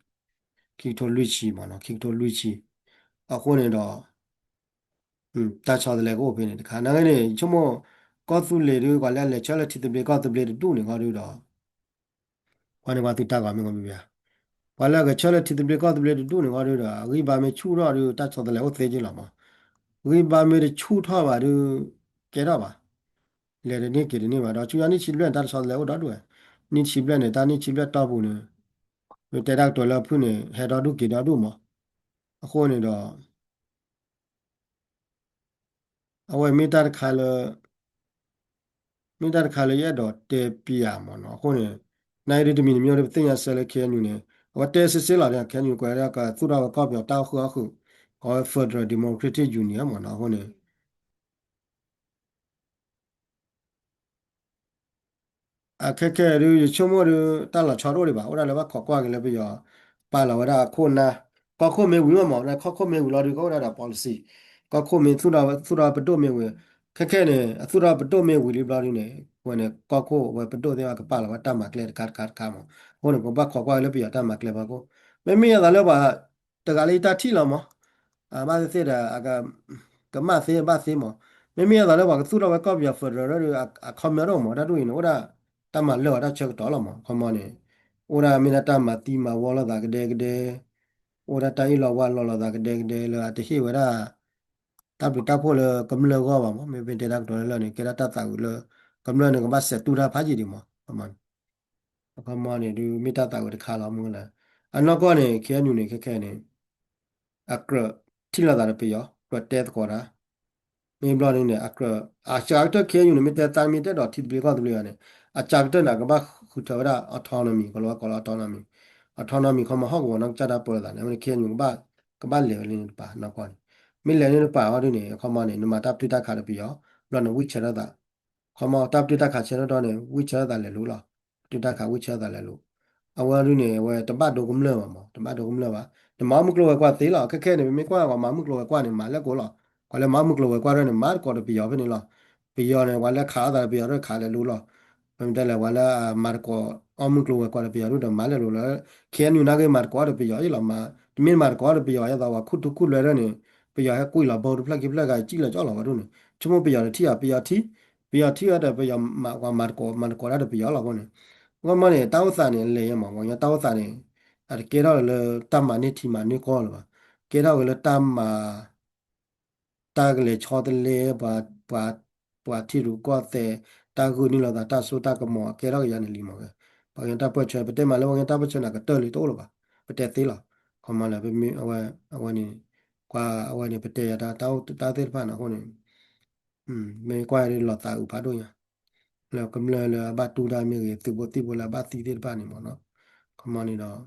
ခံကထိလွံၢ်ဆံမ့ၢ်နီၤ ခံကထိလွံၢ်ဆံ, အဃိန့ၣ်ဒီး တၢ်ဆီတလဲကအိၣ်ဖဲန့ၣ်တခါ နာ်က့န့ၣ် ဆိကမိၣ် ကီၢ်သူလ့ၤဒုး ပှၤလၢအလဲၤဆှၢလၢထံသဘျ့ကီၢ်သဘျ့တဒူၣ်န့ၣ်ခီဒုးဒီး ပှၤန့ၣ်ပှၤသုးတၢ်ဂီၤမ့ၢ်ဂီၤမ့ၢ်ဘၣ်, ပှၤလၢအကဆှၢလၢထံသဘျ့ကီၢ်သဘျ့တဒူၣ်န့ၣ်ခီဒုးဒီး အဂံၢ်ဘါမ့ၢ်ဆူၣ်ထီၣ်ဒုး တၢ်ဆီတလဲအိၣ်သ့က့လီၤမး, ဂံၢ်ဘါမ့ၢ်တဆူၣ်ထီၣ်ဘၣ်ဒုး ကဲထီၣ်ဘၣ်, လဲၤတန့ၢ်က့ၤတန့ၢ်ဘၣ်ဒီး ဆူညါနံၣ်ဆံဘျဲၣ်န့ၣ် တၢ်ဆီတလဲအိၣ်ဒီဒူၣ်ဝဲ, နံၣ်ဆံဘျဲၣ်န့ၣ် တၢ်နံၣ်ဆံဘျဲၣ်တီၢ်ပူၤန့ၣ် မ့ၢ်တဲတၢ်ကတိၤလၢဖုၣ်န့ၣ် ဟဲဒီဒူၣ်က့ၤဒီဒူၣ်မး, အဃိန့ၣ်ဒီး အဝဲမ့ၢ်တၢ်တခါလၢ မ့ၢ်တၢ်တခါလၢယအဲၣ်ဒိးတဲပျးမးနီၤ. အဃိန့ၣ် နာ်က့ဒုးတမံၤတမံၤဒီး ပသ့ၣ်ညါစဲလၢ ခ့ၣ်အဲၣ်ယူၣ်န့ၣ် အဝဲတဲစ့စ့လီၤန့ၣ် ခ့ၣ်အဲၣ်ယူၣ်န့ၣ် ကွဲးဒၣ်ကသူၣ်ထီၣ်ဝဲကီၢ်ပယီၤတၢ်အိၣ်ဃုာ်အီၣ်ဃုာ် ကိးဝဲ Federal Democratic Union မးနီၤ. အဃိန့ၣ် အခဲခဲဒုး ယဆိကမိၣ်ဒုး တၢ်လီၤဆီတအိၣ်ဒံးဘၣ်, အိၣ်ဒၣ်လၢဘၣ်ခိးကွၢ်က့ၤလၢပယီၤ ပာ်လီၤဝဲဒၣ်အခိၣ်နၢ်, ကီၢ်ခိၣ်မ့ၢ်ဝံၤမးမး ကီၢ်ခိၣ်မ့ၢ်ဝံၤလီၤဒုး ကအိၣ်ဒၣ်ဒီး policy, ကီၢ်ခိၣ်မ့ၢ်သူၣ်ထီၣ် သူၣ်ထီၣ်ပဒိၣ်မ့ၢ်ဝံၤ, ခဲခဲန့ၣ် အသူၣ်ထီၣ်ပဒိၣ်မ့ၢ်ဝံၤလံဘျီဒုးန့ၣ် ဝဲန့ၣ် ကီၢ်ခိၣ်ဝဲပဒိၣ်သ့ၣ်တဖၣ်ကပာ်လီၤဝဲတၢ်မၤကျဲတခါတခါတခါမး. အဃိန့ၣ် ပဘၣ်ခိးကွၢ်လၢပယီၤတၢ်မၤကျဲဖီခိၣ်, မ့မ့ၢ်အသးလၢပှၤ တဂၤလၢယတၢ်ထံၣ်လီၤမး, ဘၣ်သ့ၣ်သ့ၣ်ဒီး ကမၣ်သ့ဘၣ်သ့မး, မ့မ့ၢ်အသးလၢပှၤကသူၣ်ထီၣ်ဝဲကီၢ်ပယီၤ federal ဒီး အခီပညီတအိၣ်မး တၢ်ဒ်အံၤန့ၣ် အိၣ်ဒၣ်တၢ်မၤလၢာ်အီၤတၢ်ဆၢကတီၢ်လီၤမး. ခီမီန့ၣ် အိၣ်ဒၣ်မ့ၢ်ဒၣ်တၢ်မၤသံမၤဝီလိာ်သးကဒဲကဒဲ, အိၣ်ဒၣ်တၢ်အ့ၣ်လိာ်ဝါလိာ်လိာ်သးကဒဲကဒဲလၢအတဟ့ၣ်ဝဲဒၣ် တၢ်ဘျုးတၢ်ဖှိၣ်လၢကမျၢၢ်ဂီၢ်ဘၣ်မး. မ့မ့ၢ်တဲတၢ်ကတိၤလၢလၢာ်န့ၣ် ကဲဒၣ်တၢ်သးဝံၤလၢ ကမျၢၢ်န့ၣ်ကဘၣ်စဲးတူၢ်တၢ်ဖးယံာ်ဒံးမး. ခီမီန့ၣ် အခီမီန့ၣ် ဒုးမ့ၢ်တၢ်သးဝံၤတခါလီၤမးလၢ အနီၢ်ကီၢ်န့ၣ် ခ့ၣ်အဲၣ်ယူၣ်န့ၣ် ခဲခဲန့ၣ် အကြၢးထံၣ်လိာ်သးဒီးပယီၤ ကြၢးတဲသကိးတၢ်, မ့ၢ်ဘျီဒ်န့ၣ် အကြၢး အစှၤကတၢၢ် ခ့ၣ်အဲၣ်ယူၣ်န့ၣ် မ့ၢ်တဲသးမ့ၢ်တဲဒီးထံသဘျ့ကီၢ်သဘျ့အီၤန့ၣ် အစှၤကတၢၢ်န့ၣ် ကဘၣ်ဃုထၢဝဲဒၣ် autonomy ကလီၤဝဲကိးလၢ autonomy, autonomy ခီမီဟီၣ်ကဝီၤနီၢ်ကစၢ်တၢ်ပၢသးန့ၣ် အဝဲန့ၣ် ခ့ၣ်အဲၣ်ယူၣ် ကဘၣ် ကဘၣ်လဲၤဝဲလၢန့ၣ်တပၤ နီၢ်ကီၢ်န့ၣ်, မ့ၢ်လဲၤန့ၣ်တပၤအီၤဒ်န့ၣ် ခီမီန့ၣ် နမၤတၢ်ပတုာ်တၢ်ခးဒီးပယီၤ ဘျီန့ၣ်ဝံၣ်ဆၢထၢၣ်သး ခီမီတၢ်ပတုာ်တၢ်ခးဆၢထၢၣ်ထီၣ်န့ၣ် ဝံၣ်ဆၢထၢၣ်သးလဲၤလိၤလီၤ. ပတုာ်တၢ်ခးဝံၣ်ဆၢထၢၣ်သးလဲၤလိၤ, အဝဲဒ်န့ၣ် အဝဲတဘၣ်ဒိကမျၢၢ်ဘၣ်မး တဘၣ်ဒိကမျၢၢ်ဘၣ်, နမၤအီၣ်မုၢ်ကျိၤဝဲၤကွာ်သ့လီၤ. ခဲခဲန့ၣ် ပမ့ၢ်ကွၢ်ပှၤမၤမုၢ်ကျိၤဝဲၤကွာ်န့ၣ် မၤလၢကိးလီၤ. ပှၤလၢမၤအီၣ်မုၢ်ကျိၤဝဲၤကွာ်ဒ်န့ၣ် မၤသကိးဒီးပယီၤဖဲန့ၣ်လီၤ. ပယီၤန့ၣ် ပှၤလၢခးအသးဒီးပယီၤဒ်ခးလဲၤလိၤလီၤ. ပမ့ၢ်တဲလဲၣ် ပှၤလၢမၤသကိးအီၣ်မုၢ်ကျိၤဝဲၤကွာ်ဒီးပယီၤဒ်ဒီးမၤလဲၤလိၤလီၤ. ခ့ၣ်အဲၣ်ယူၣ်နာ်က့မၤသကိးဒီးပယီၤအံၤလီၤ. တမ့ၢ်မၤသကိးဒီးပယီၤ ယသးပှၤခူၣ်ထူခူၣ်လွဲဒ်န့ၣ် ပယီၤဟဲကွံာ်လီၤဘီတဖျၢၣ်ခံဖျၢၣ်ဂၤ ကံၣ်လီၤကၠီလီၤဝဲဒ်န့ၣ် ဆိကမိၣ်ပယီၤတထံၣ်ဧါ ပယီၤထံၣ်, ပယီၤထံၣ်ဝဲဒီးပယီၤမၤကွၢ်မၤသကိး မၤသကိးတၢ်ဒီးပယီၤလီၤအဃိန့ၣ်, အဃိမီန့ၣ် တၢ်အိၣ်သးန့ၣ် အလဲၤယဲမး ပှၤကညီတၢ်အိၣ်သးန့ၣ် အတကဲထီၣ်လၢတၢ်မၤန့ၢ်ထံမၤန့ၢ်ကီၢ်လၢၤဘၣ်. ကဲထီၣ်က့ၤလၢတၢ်မၤ တၢ်ကလဲၤဆီတလဲ ပှၤ ပှၤ ပှၤထံရူၢ်ကီၢ်သဲး တၢ်ဂုာ်န့ၢ်လိာ်သး တၢ်စိတၢ်ကမီၤ ကဲထီၣ်က့ၤယၤန့ၣ်လံမး. ပှၤကညီတၢ်ပၢၢ်ဆၢ ပတဲမးလၢပှၤကညီတၢ်ပၢၢ်ဆၢန့ၣ် အကတၢၢ်လံတအိၣ်လၢၤဘၣ်. ပတဲသ့လီၤ. ခီမီလၢပမ့ၢ်အဝဲ အဝဲန့ၣ် ကွၢ်အဝဲန့ၣ် ပတဲယၤတၢ် တၢ်အိၣ်တၢ်သ့ၣ်တဖၣ်န့ၣ် အဃိန့ၣ် မ့ၢ်ကွၢ်ဒ်လီၤသးအုးဖးဒိၣ်ညါ လၢကမျၢၢ်လၢအဘၣ်တူၢ်တၢ်မ့ၢ်ဂ့ၤ သုးဖိသံၣ်ဖိလၢအဘၣ်သံသ့ၣ်တဖၣ်န့ၣ်မးနီၤ. ခီမီန့ၣ်ဒီး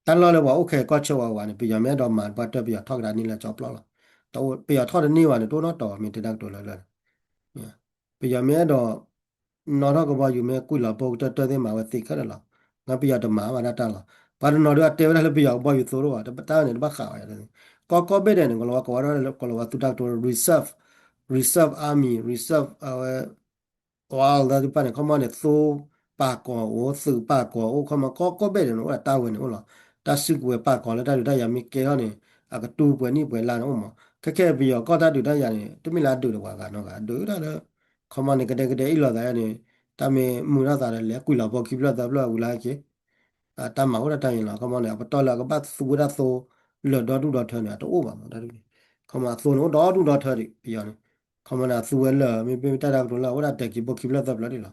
တၢ်လီၢ်လၢပှၤအိၣ်ခဲကီၢ်ဆၢဝဲဝဲန့ၣ် ပယီၤမ့ၢ်အဲၣ်ဒိးမၤပှၤတၢ် ပယီၤထီၣ်ကဒါန့ၢ်လၢကၠီပျီလီၤ. ပယီၤထီၣ်တန့ၢ်ဝဲန့ၣ် တအိၣ်နီတတီၤ မ့ၢ်တဲတၢ်ကတိၤလၢလၢ်န့ၣ် ပယီၤမ့ၢ်အဲၣ်ဒိး နီၣ်ထီၣ်ကဘီယူၤမ့ၢ်ကွံာ်လီၤဘိကတၢၢ်တၢၢ်သ့ၣ်မၤဝဲသ့ခဲလၢာ်လီၤ. ငါပယီၤတမၤဘၣ်ဒၣ်တၢ်လီၤ. ပှၤတနီၤဒုးအတဲဝဲဒၣ်လၢပယီၤကဘီယူၤသိတအိၣ်ဘၣ် တၢ်န့ၣ်တဘၣ်ဃးဝဲ ကီၢ်ကီၢ်ဘ့ၣ်ဒဲးန့ၣ် ကလီၤဝဲကိးဝဲဒၣ်လၢကလီၤဝဲသုးတၢ်ကတိၤ reserve, reserve army, reserve အဝဲ ဝဲလၢသ့ၣ်တဖၣ်န့ၣ် ခီမီန့ၣ် သိပာ်ကီၤအိၣ် သုးပာ်ကီၤအိၣ် ခီမီ ကီၢ်ကီၢ်ဘ့ၣ်ဒဲးန့ၣ် အိၣ်ဒၣ်တၢ်ဝဲန့ၣ်အိၣ်လီၤ. တၢ်စုကဝဲၤပာ်ကီၤလၢတၢ်ဒုးတၢ်ယၤမ့ၢ်ကဲထီၣ်န့ၣ် အကတူၢ်ပှဲၤနံၣ်ပှဲၤလါန့ၣ်အိၣ်မး. ခဲခဲပယီၤကီၢ်တၢ်ဒုးတၢ်ယၤန့ၣ် တမ့ၢ်လၢအဒုးဒီးပှၤဂၤနီတဂၤ ဒုးဒၣ်လၢ ခီမီန့ၣ်ကဒဲကဒဲအ့ၣ်လိာ်သးန့ၣ် တၢ်မ့ၢ်မုာ်ထီၣ်သးဒီးလဲၤကွံာ်လီၤဘိခံဖျၢၣ်သၢဖျၢၣ်ဝံၤလၢက့ၤ တၢ်မၤအိၣ်ဒၣ်တၢ်န့ၣ်လီၤ. ခီမီန့ၣ် အပတီၢ်လၢအကဘၣ်သူဝဲဒၣ်သိ လၢာ်ဒီဒူၣ်ဒီထၢန့ၣ် အတအိၣ်ဘၣ်မး တၢ်ဒုးန့ၣ် ခီမီအသိန့ၣ် အိၣ်ဒီဒူၣ်ဒီထၢဒံး ပယီၤန့ၣ် ခီမီန့ၣ် အသူဝဲလၢာ် မ့မ့ၢ်တၢ်ဒၣ်ကတိၤလၢ အဝဲဒၣ်တဲာ်က့ၤဘိခံဖျၢၣ်သၢဖျၢၣ်ဒံးလီၤ.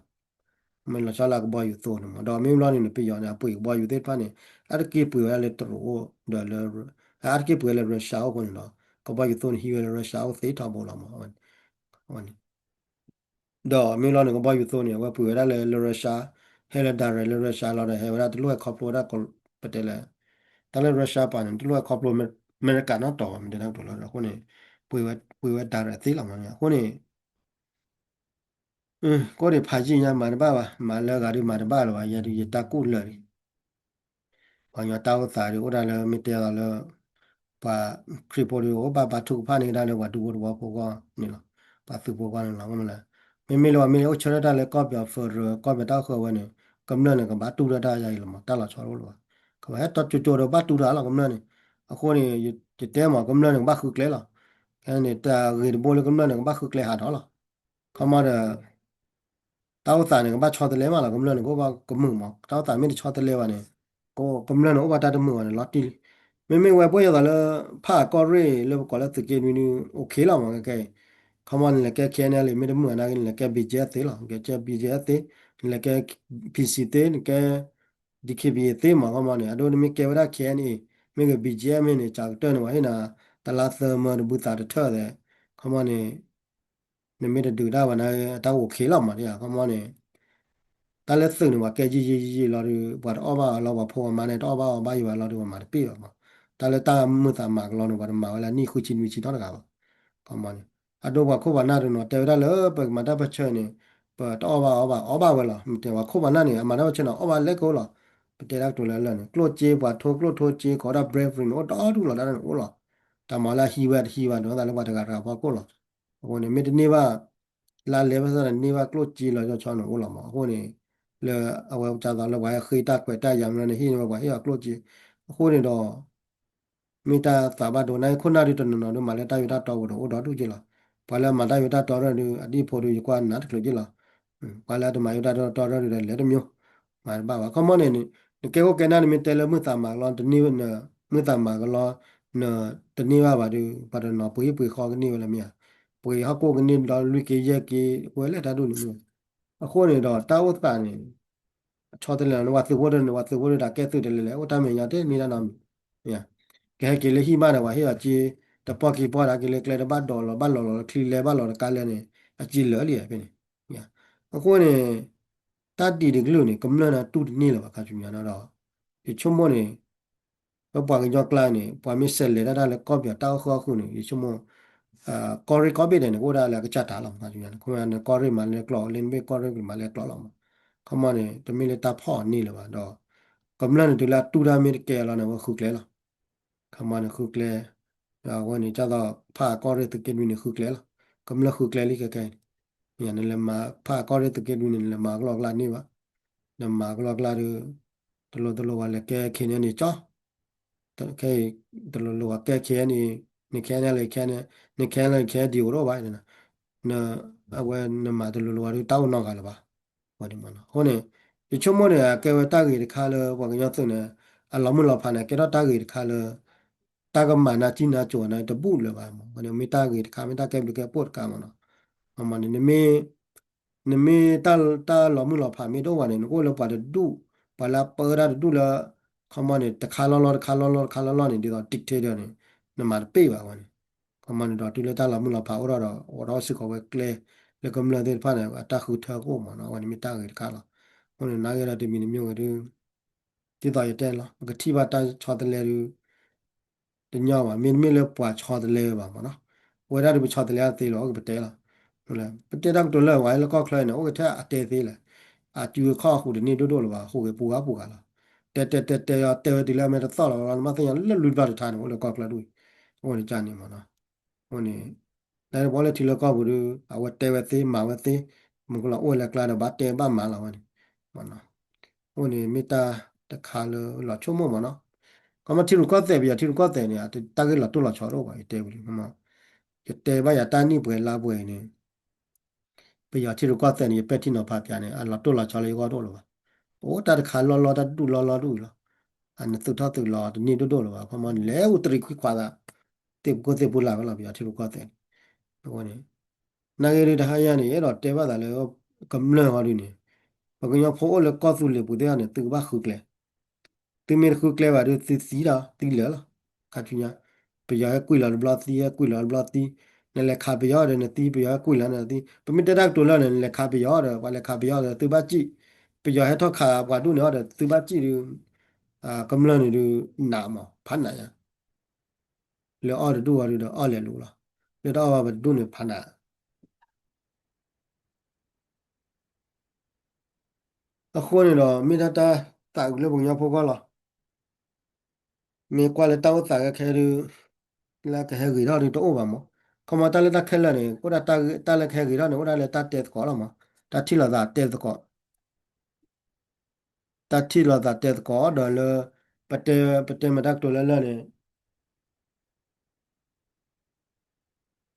မ့ၢ်လီၤဆီလၢကဘီယူၤသိန့ၣ်မး ဒီးမ့ၢ်ဘျီန့ၣ်န့ၣ် ပယီၤန့ၣ် အပှ့ၤကဘီယူၤသ့ၣ်တဖၣ်န့ၣ် အါတက့ၢ်ပှ့ၤဝဲဒၣ်လၢတရူးအိၣ် ဒီးလၢ အါတက့ၢ်ပှ့ၤဝဲလၢ Russia အိၣ်အဃိန့ၣ်ဒီး ကဘီယူၤသိန့ၣ် ဟံးဝဲလၢ Russia အိၣ်သ့ထီဘိလီၤမး အဝဲန့ၣ် ဒီးမ့ၢ်လီၤန့ၣ် ကဘီယူၤသိန့ၣ် အဝဲပှ့ၤဝဲဒၣ်လၢ လၢ Russia ဟဲလၢ direct လၢ Russia လီၤဒီး ဟဲဝဲဒၣ်တလိၣ်ဟဲခီဖျိဝဲဒၣ် ပတဲလဲၣ် တၢ်လၢ Russia ပာ်န့ၣ် တလိၣ်ဟဲခီဖျိ အမဲရကၤနီတတီၤဘၣ် မ့ၢ်တဲတၢ်ကတိၤလၢအဃိန့ၣ် ပှ့ၤဝဲ ပှ့ၤဝဲ direct သ့လီၤမးန့ၣ် အဃိန့ၣ် ကိးဒံးဖးယံာ်ညါမၤတဘၣ်ဘၣ် မၤလၢဂၤဒုးမၤတဘၣ်လၢၤဘၣ် ယဲဒုးယတၢ်ကူၣ်လၢာ်လံ ပှၤကညီတၢ်အိၣ်သးဒုး အိၣ်ဒၣ်လၢမ့ၢ်တဲသိးလၢ ပှၤခရံာ်ဖိဒုး အိၣ်ဘၣ်ဘါထုကဖၣ်န့ၢ်ကဒါလၢပှၤဒူဖိသဝီဖိအဂီၢ်န့ၣ်လီၤ. ပှၤသုးဖိအဂီၢ်န့ၣ်လီၤ. မ့မ့ၢ်လၢပှၤမ့ၢ်အိၣ်ဆၢထၢၣ်တၢ်လၢကီၢ်ပယီၤ federal ကီၢ်ပယီၤတၢ်အိၣ်ဃၢၤဝဲန့ၣ် ကမျၢၢ်န့ၣ် ကဘၣ်တူၢ်တၢ်တၢ်ယါအံၤလီၤမး တၢ်လီၤဆီတအိၣ်လၢၤဘၣ်. ကဘၣ်ဟဲတီကၠိကၠိဒီးဘၣ်တူၢ်တၢ်လီၤကမျၢၢ်န့ၣ်. အဃိန့ၣ် ယတဲမး ကမျၢၢ်န့ၣ်ကဘၣ်ဃုကျဲလီၤ. ခဲန့ၣ် တၢ်ဂ့ၤတဘိလၢကမျၢၢ်န့ၣ် ကဘၣ်ဃုကျဲဟးထီၣ်လီၤ. ခီမီဒီး တၢ်အိၣ်သးန့ၣ် ကဘၣ်ဆီတလဲမးလီၤ ကမျၢၢ်န့ၣ် ကအိၣ်ဘၣ်ကမုာ်မး တၢ်အိၣ်သးမ့ၢ်တဆီတလဲဘၣ်န့ၣ် ကမျၢၢ်န့ၣ် အိၣ်ဘၣ်တၢ်တမုာ်ဘၣ်န့ၣ် လီၤတံၢ်လံ. မ့မ့ၢ်ဝဲပှဲၤယသိးလၢ ဖးအကီၢ်ရ့ၣ်လၢပကိးလၢသုးက့နွံဒုး okay လီၤမး ခဲခဲအံၤ ခီမီန့ၣ် လဲၤကဲ K N L A မ့ၢ်တမုာ်ဘၣ်နာ်က့န့ၣ် လဲၤကဲ B G F သ့လီၤ ကဲ B G F သ့ နလဲၤကဲ P C သ့ နကဲ D K B A သ့မး ခီမီန့ၣ် အဒိနမ့ၢ်ကဲဝဲဒၣ် K N A မ့ၢ်ဂ့ၤ B G F မ့ၢ်န့ၣ် ကၢ်ကတၢၢ်န့ၣ် ပှၤဟ့ၣ်နၤ တလါသၢမၢတဘုသးတထၢၣ်သဲ ခီမီန့ၣ် နမ့ၢ်တဒုးတၢ်ဘၣ်န့ၣ် အတၢ်အိၣ် okay လီၤမး ခီမီန့ၣ် တၢ်လၢသုးန့ၣ် ပှၤကဲယံာ်ယံာ်ယံာ်ယံာ်လီၤဒီး ပှၤတအီၣ်ဘၣ်အီၤလီၤ ပှၤဖိပှၤမါန့ၣ် တအီၣ်ဘၣ်အီၤဘၣ်ယံာ်ဘၣ်လီၤဒီး ပှၤမၤတပ့ၢ်ဘၣ်မး. တၢ်လၢတၢ်မုာ်သးမးကလီန့ၣ် ပှၤတမၤဝဲလၢနံၣ်ဃုဆံနွံဆံနီတဂၤဘၣ်. ခီမီန့ၣ် အဒိပှၤခိၣ်ပှၤနၢ်တနီၤတဲဝဲဒၣ်လၢ ပကမၤတၢ်ပၢၢ်ဆၢန့ၣ် ပတအီၣ်ဘၣ်အီၤဘၣ် အီၣ်ဘၣ်ဝဲလီၤ. မ့ၢ်တဲပှၤခိၣ်ပှၤနၢ်န့ၣ် အမၤတၢ်ပၢၢ်ဆၢန့ၣ် အီၣ်ဘၣ်လဲၣ်ကအိၣ်လီၤ. ပတဲတၢ်ကတိၤလၢလၢာ်န့ၣ် ကျိၣ်စ့ပှၤထိကျိၣ်ထိစ့ ကိးဝဲဒၣ် bravery န့ၣ် အိၣ်ဒီဒူၣ်လီၤ တၢ်န့ၣ်အိၣ်လီၤ. တၢ်မၤလၢအဟံးဝဲတဟံးဘၣ်ဒီး သးလၢပှၤတဂၤတဂၤဖီခိၣ်လီၤ. အဃိန့ၣ် မ့ၢ်တန့ၢ်ဘၣ် လါလဲဘၣ်ဆၣ်န့ၣ် န့ၢ်ဘၣ်ကျိၣ်စ့လီၤဆီန့ၣ်အိၣ်လီၤမး. အဃိန့ၣ် လၢအဝဲကသိးလၢပှၤဟဲဃ့တၢ်ခွဲးတၢ်ယာ်မးန့ၣ် ဟ့ၣ်န့ၢ်ဝဲပှၤဟ့ၣ်အီၤကျိၣ်စ့. အဃိန့ၣ်ဒီး မ့ၢ်တၢ်သးဘၣ်ဒိ နာ်က့ခိၣ်နၢ်ဒုးတနီၤနီၤဒုးမၤလၢတၢ်ယိၤတၢ်တီပူၤဒီးအိၣ်ဒီဒူၣ်က့လီၤ. ပှၤလၢအမၤတၢ်ယိၤတၢ်တီဒုး အဒံၣ်ဖိဒုး ယကွၢ်နးတချုးက့လီၤ. ပှၤလၢအတမၤယိၤတၢ်တီဒုးဒီးလဲၤတမံၤ မၤတဘၣ်ဘၣ်. ခီမီန့ၣ် နကဲခိၣ်ကဲနၢ်န့ၣ်မ့ၢ်တဲလၢမုၢ်သးမၤကလီ တန့ၢ် မုၢ်သးမၤကလီ နတန့ၢ်ဘၣ်ဘၣ်ဒီး ပှၤတနီၤပှ့ၤဟံၣ်ပှ့ၤဃီကန့ၢ်ဝဲလၢမ့ၢ်ဧါ. ပှ့ၤဟီၣ်ခိၣ်ကန့ၢ်ဒီးလွံၢ်က့ယဲၢ်က့ ပှဲၤလဲၣ်တၢ်ဒူၣ်န့ၣ်မ့ၢ်. အဃိန့ၣ်ဒီးတၢ်အိၣ်သးန့ၣ် အဆီတလဲလီၤန့ၣ် ပှၤသုးဖိဒုးန့ၣ် ပှၤသုးဖိဒုးတၢ်ကဲသုးတလဲလဲၣ် အိၣ်တၢ်မဲာ်ညါတန့ၢ်တၢ်နီတမံၤ ကဟဲက့ၤလၢဟံၣ်မးဒီး ပှၤဟ့ၣ်အီၤစ့ တပီၢ်က့ၤပီၢ်ဒီး က့ၤလၢကျဲတဘၣ်ဒိးလီၤ ဘၣ်လီၤလီၤလၢချံလဲဘၣ်လီၤတကါလဲန့ၣ် အစ့လၢာ်လံဖဲန့ၣ်. အဃိန့ၣ် တၢ်ဒ်တကလုာ်န့ၣ် ကမျၢၢ်န့ၣ်တူၢ်တန့ၢ်လၢၤဘၣ် ခါဆူညါဒီး ယဆိကမိၣ်န့ၣ် ပပှၤကညီကျါန့ၣ် ပှၤမ့ၢ်ဆဲးလဲၤတၢ်တၢ်လၢကီၢ်ပယီၤတၢ်အိၣ်ဃၢၤဃုာ်န့ၣ် ယဆိကမိၣ် ကီၢ်ရ့ၣ်ကီၢ်ဘ့ၣ်ဒဲးန့ၣ် ကအိၣ်ဒၣ်လၢအကစၢ်တၢ်လီၤ ခါဆူညါန့ၣ် ခီမီန့ၣ် ကီၢ်ရ့ၣ်မၤလၢကျိး လၢနဘ့ၣ်ကီၢ်ရ့ၣ်မၤလၢကျိးလီၤမး. ခီမီန့ၣ် တမ့ၢ်လၢတၢ်ဖီၣ်န့ၢ်လၢၤဘၣ်ဒီး ကမျၢၢ်န့ၣ်တုၤလၢအတူၢ်တၢ်မ့ၢ်တကဲလီၤန့ၣ် အဝဲဃုကျဲလီၤ. ခီမီန့ၣ်ဃုကျဲ အဝဲန့ၣ် ကၢ်သိး ဖးအကီၢ်ရ့ၣ်သုးက့နွံန့ၣ် ဃုကျဲလီၤ. ကမျၢၢ်ဃုကျဲလံခဲခဲအံၤန့ၣ် နလဲၤမၤ ဖးအကီၢ်ရ့ၣ်သုးက့နွံန့ၣ် နလဲၤမၤကလီကလါန့ၢ်ဘၣ်. နမၤကလီကလါဒီး တလိၤတလိၤဝဲလဲၤကဲ K N L A န့ၣ်ကၠီ ခဲအံၤ တလိၤလိၤဝဲကဲ K N L A န့ၣ် K N L A န့ၣ် K N L A န့ၣ် K N D O တအိၣ်ဘၣ် အဝဲနမၤတလိၤလိၤဝဲဒီးတၢ်အိၣ်နီတဂၤလၢၤဘၣ်. အဃိန့ၣ် ယဆိကမိၣ်န့ၣ် အကဲဝဲတၢ်ဂ့ၤတခါလၢပှၤကညီသုးန့ၣ် အလီၤမုၢ်လီၤဖးန့ၣ် ကဲထီၣ်တၢ်ဂ့ၤတခါလၢ တၢ်ကမၤနၢ်ကံၣ်နၢ်ကၠိၤန့ၣ် တဘူၣ်လၢၤဘၣ်မး မ့ၢ်တၢ်ဂ့ၤတခါ မ့ၢ်တၢ်ကဲဘျုးကဲဖှိၣ်တခါမးနီၤ. မ့ၢ်န့ၣ် နမ့ၢ်တၢ်လီၤမုၢ်လီၤဖးမ့ၢ်တအိၣ်ဘၣ်န့ၣ် နကအိၣ်လၢပှၤတဒူၣ် ပှၤလၢအပၢတၢ်တဒူၣ်လၢ ခီမီန့ၣ် တခါလီၤလီၤ တခါလီၤလီၤ တခါလီၤလီၤန့ၣ် ဒ်သိး dictator န့ၣ် နမၤတပ့ၢ်ဘၣ်ဝဲန့ၣ်. ခီမီန့ၣ်ဒီးတုၤလၢတၢ်လီၤမုၢ်လီၤဖးအိၣ်ထီၣ်ဒီး အိးထီၣ်စ့ၢ်ကီးဝဲကျဲ လၢကမျၢၢ်သ့ၣ်တဖၣ်န့ၣ် အတၢ်ဃုထၢကအိၣ်မးနီၤ အဝဲန့ၣ်မ့ၢ်တၢ်ဂ့ၤတခါလီၤ. အဃိန့ၣ် နာ်က့ဒီးတမံၤတမံၤဝဲဒုး ဒ်သိးယတဲန့ၣ်လီၤ ပကထံၣ်ဘၣ်တၢ်ဆီတလဲဒုး တညီဘၣ် မ့တမ့ၢ်လၢပှၤဆီတလဲဝဲဘၣ်မးနီၤ. ပဝဲဒၣ်ဒုးပဆီတလဲတသ့လီၤ အိၣ်ကပတဲလီၤ. ပတဲတၢ်ကတိၤလၢဝဲလၢကီၢ်ချၢန့ၣ် အိၣ်ကထဲအတဲသ့လဲၣ်. အစုအခီၣ်အဃုာ်တန့ၢ်ဒိၣ်ဒိၣ်လၢၤဘၣ် ဟူးဂ့ၤပူၤဂၤပူၤဂၤလီၤ. တဲတဲတဲတဲအီၤ တဲဝဲတုၤလၢအမဲာ်တသီၣ်လီၤ နဘၣ်သ့ၣ်ညါလၢလွံၢ်တဘျီတထါန့ၣ် အိၣ်လၢကီၢ်ချၢဒၣ်အံၤ အိၣ်န့ၣ်ကန့ၣ်မးနီၤ. အဃိန့ၣ် တၢ်တဘီလၢထံလၢကီၢ်ပူၤဒုး အဝဲတဲဝဲသ့ မၤဝဲသ့ မုၢ်ကလီၤအိၣ်ဝဲလၢကျါဒီး ဘၣ်တဲဘၣ်မၤလီၤဝဲန့ၣ် မးနီၤ. အဃိန့ၣ်မ့ၢ်တၢ်တခါလၢလီၤဆိကမိၣ်မးနီၤ. ခီမီထံရူၢ်ကီၢ်သဲး ပယီၤထံရူၢ်ကီၢ်သဲးန့ၣ် တၢ်ဂ့ၢ်လီၤတိၢ်လီၤဆီတအိၣ်ဘၣ် ယတဲဝဲလံ. ယတဲဘၣ်ယၤတၢ်နံၣ်ပှဲၤလါပှဲၤအံၤန့ၣ် ပယီၤထံရူၢ်ကီၢ်သဲးန့ၣ် ယပဲာ်ထံနီၤဖးပၠးန့ၣ် အလီၤတိၢ်လီၤဆီလၢယဂီၢ်တအိၣ်လၢၤဘၣ်. အိၣ်တၢ်တခါလီၢ်လီၢ် တၢ်ဒူၣ်လီၢ်လီၢ်ဒူၣ်အံၤလီၤ. အနသုးထီၣ်သုးလီၤတန့ၢ်ဒိၣ်ဒိၣ်လၢၤဘၣ် ခီမီန့ၣ် လဲၤအိၣ်တရံးခွံခွါသး သ့ၣ်ပကိၢ်သ့ၣ်ပူၤလၢ်ဝဲလီၤ ပယီၤထံရူၢ်ကီၢ်သဲးန့ၣ်. အဃိန့ၣ် နာ်က့ဒုးတဟါညါန့ၣ် အဲၣ်ဒိးတဲဘၣ်သးလၢ ကမျၢၢ်ဟီဒုန့ၣ် ပကညီဖိအိၣ်လၢကီၢ်သူလ့ၤပူၤသ့ၣ်တဖၣ်န့ၣ် သုကဘၣ်ဃုကျဲ သုမ့ၢ်တဃုကျဲဘၣ်ဒီး သုသံဒီးသံလၢာ်လီၤ. ခါဆူညါ ပယီၤဟဲကွံာ်လီၤတဘျီသံ ဟဲကွံာ်လီၤတဘျီသံ, နလဲၤခးပယီၤဒီးနသံ ပယီၤဟဲကွံာ်လီၤနသံ. ပမ့ၢ်တဲတၢ်ကတိၤလၢန့ၣ် နလဲၤခးပယီၤဒီး ပှၤလဲၤခးပယီၤဒီး သုဘၣ်စံၣ်, ပယီၤဟဲထီၣ်ခးပှၤဒူၣ်န့ၣ်အီၤဒီး သုဘၣ်စံၣ်ဒီး ကမျၢၢ်န့ၣ်ဒုး နးမး ဖးနးညါ လၢအီၣ်တဒူၣ်အီၤဒုးဒီးအီၣ်လဲၤလူၤလီၤ. လၢတအီၣ်ဘၣ်ပတဒူၣ်န့ၣ်ဖးနး အဃိန့ၣ်ဒီး မ့ၢ်ဒၣ်တၢ်သးအုးလၢပကညီဖိဂီၢ်လီၤ. မ့ၢ်ကွၢ်လၢတၢ်အိၣ်သးခဲခဲဒုး လၢကဟဲဂ့ၤထီၣ်ဒုးတအိၣ်ဘၣ်မး. ခီမီတၢ်လၢတၢ်ခဲလၢာ်န့ၣ် အိၣ်ဒၣ်တၢ်လၢကဟဲဂ့ၤထီၣ်န့ၣ် အိၣ်ဒၣ်လၢတၢ်တဲသကိးလီၤမး. တၢ်ထံၣ်လိာ်သးတဲသကိး တၢ်ထံၣ်လိာ်သးတဲသကိးဒီးလၢ ပတဲ ပတဲမၤတၢ်ကတိၤလၢလၢ်န့ၣ်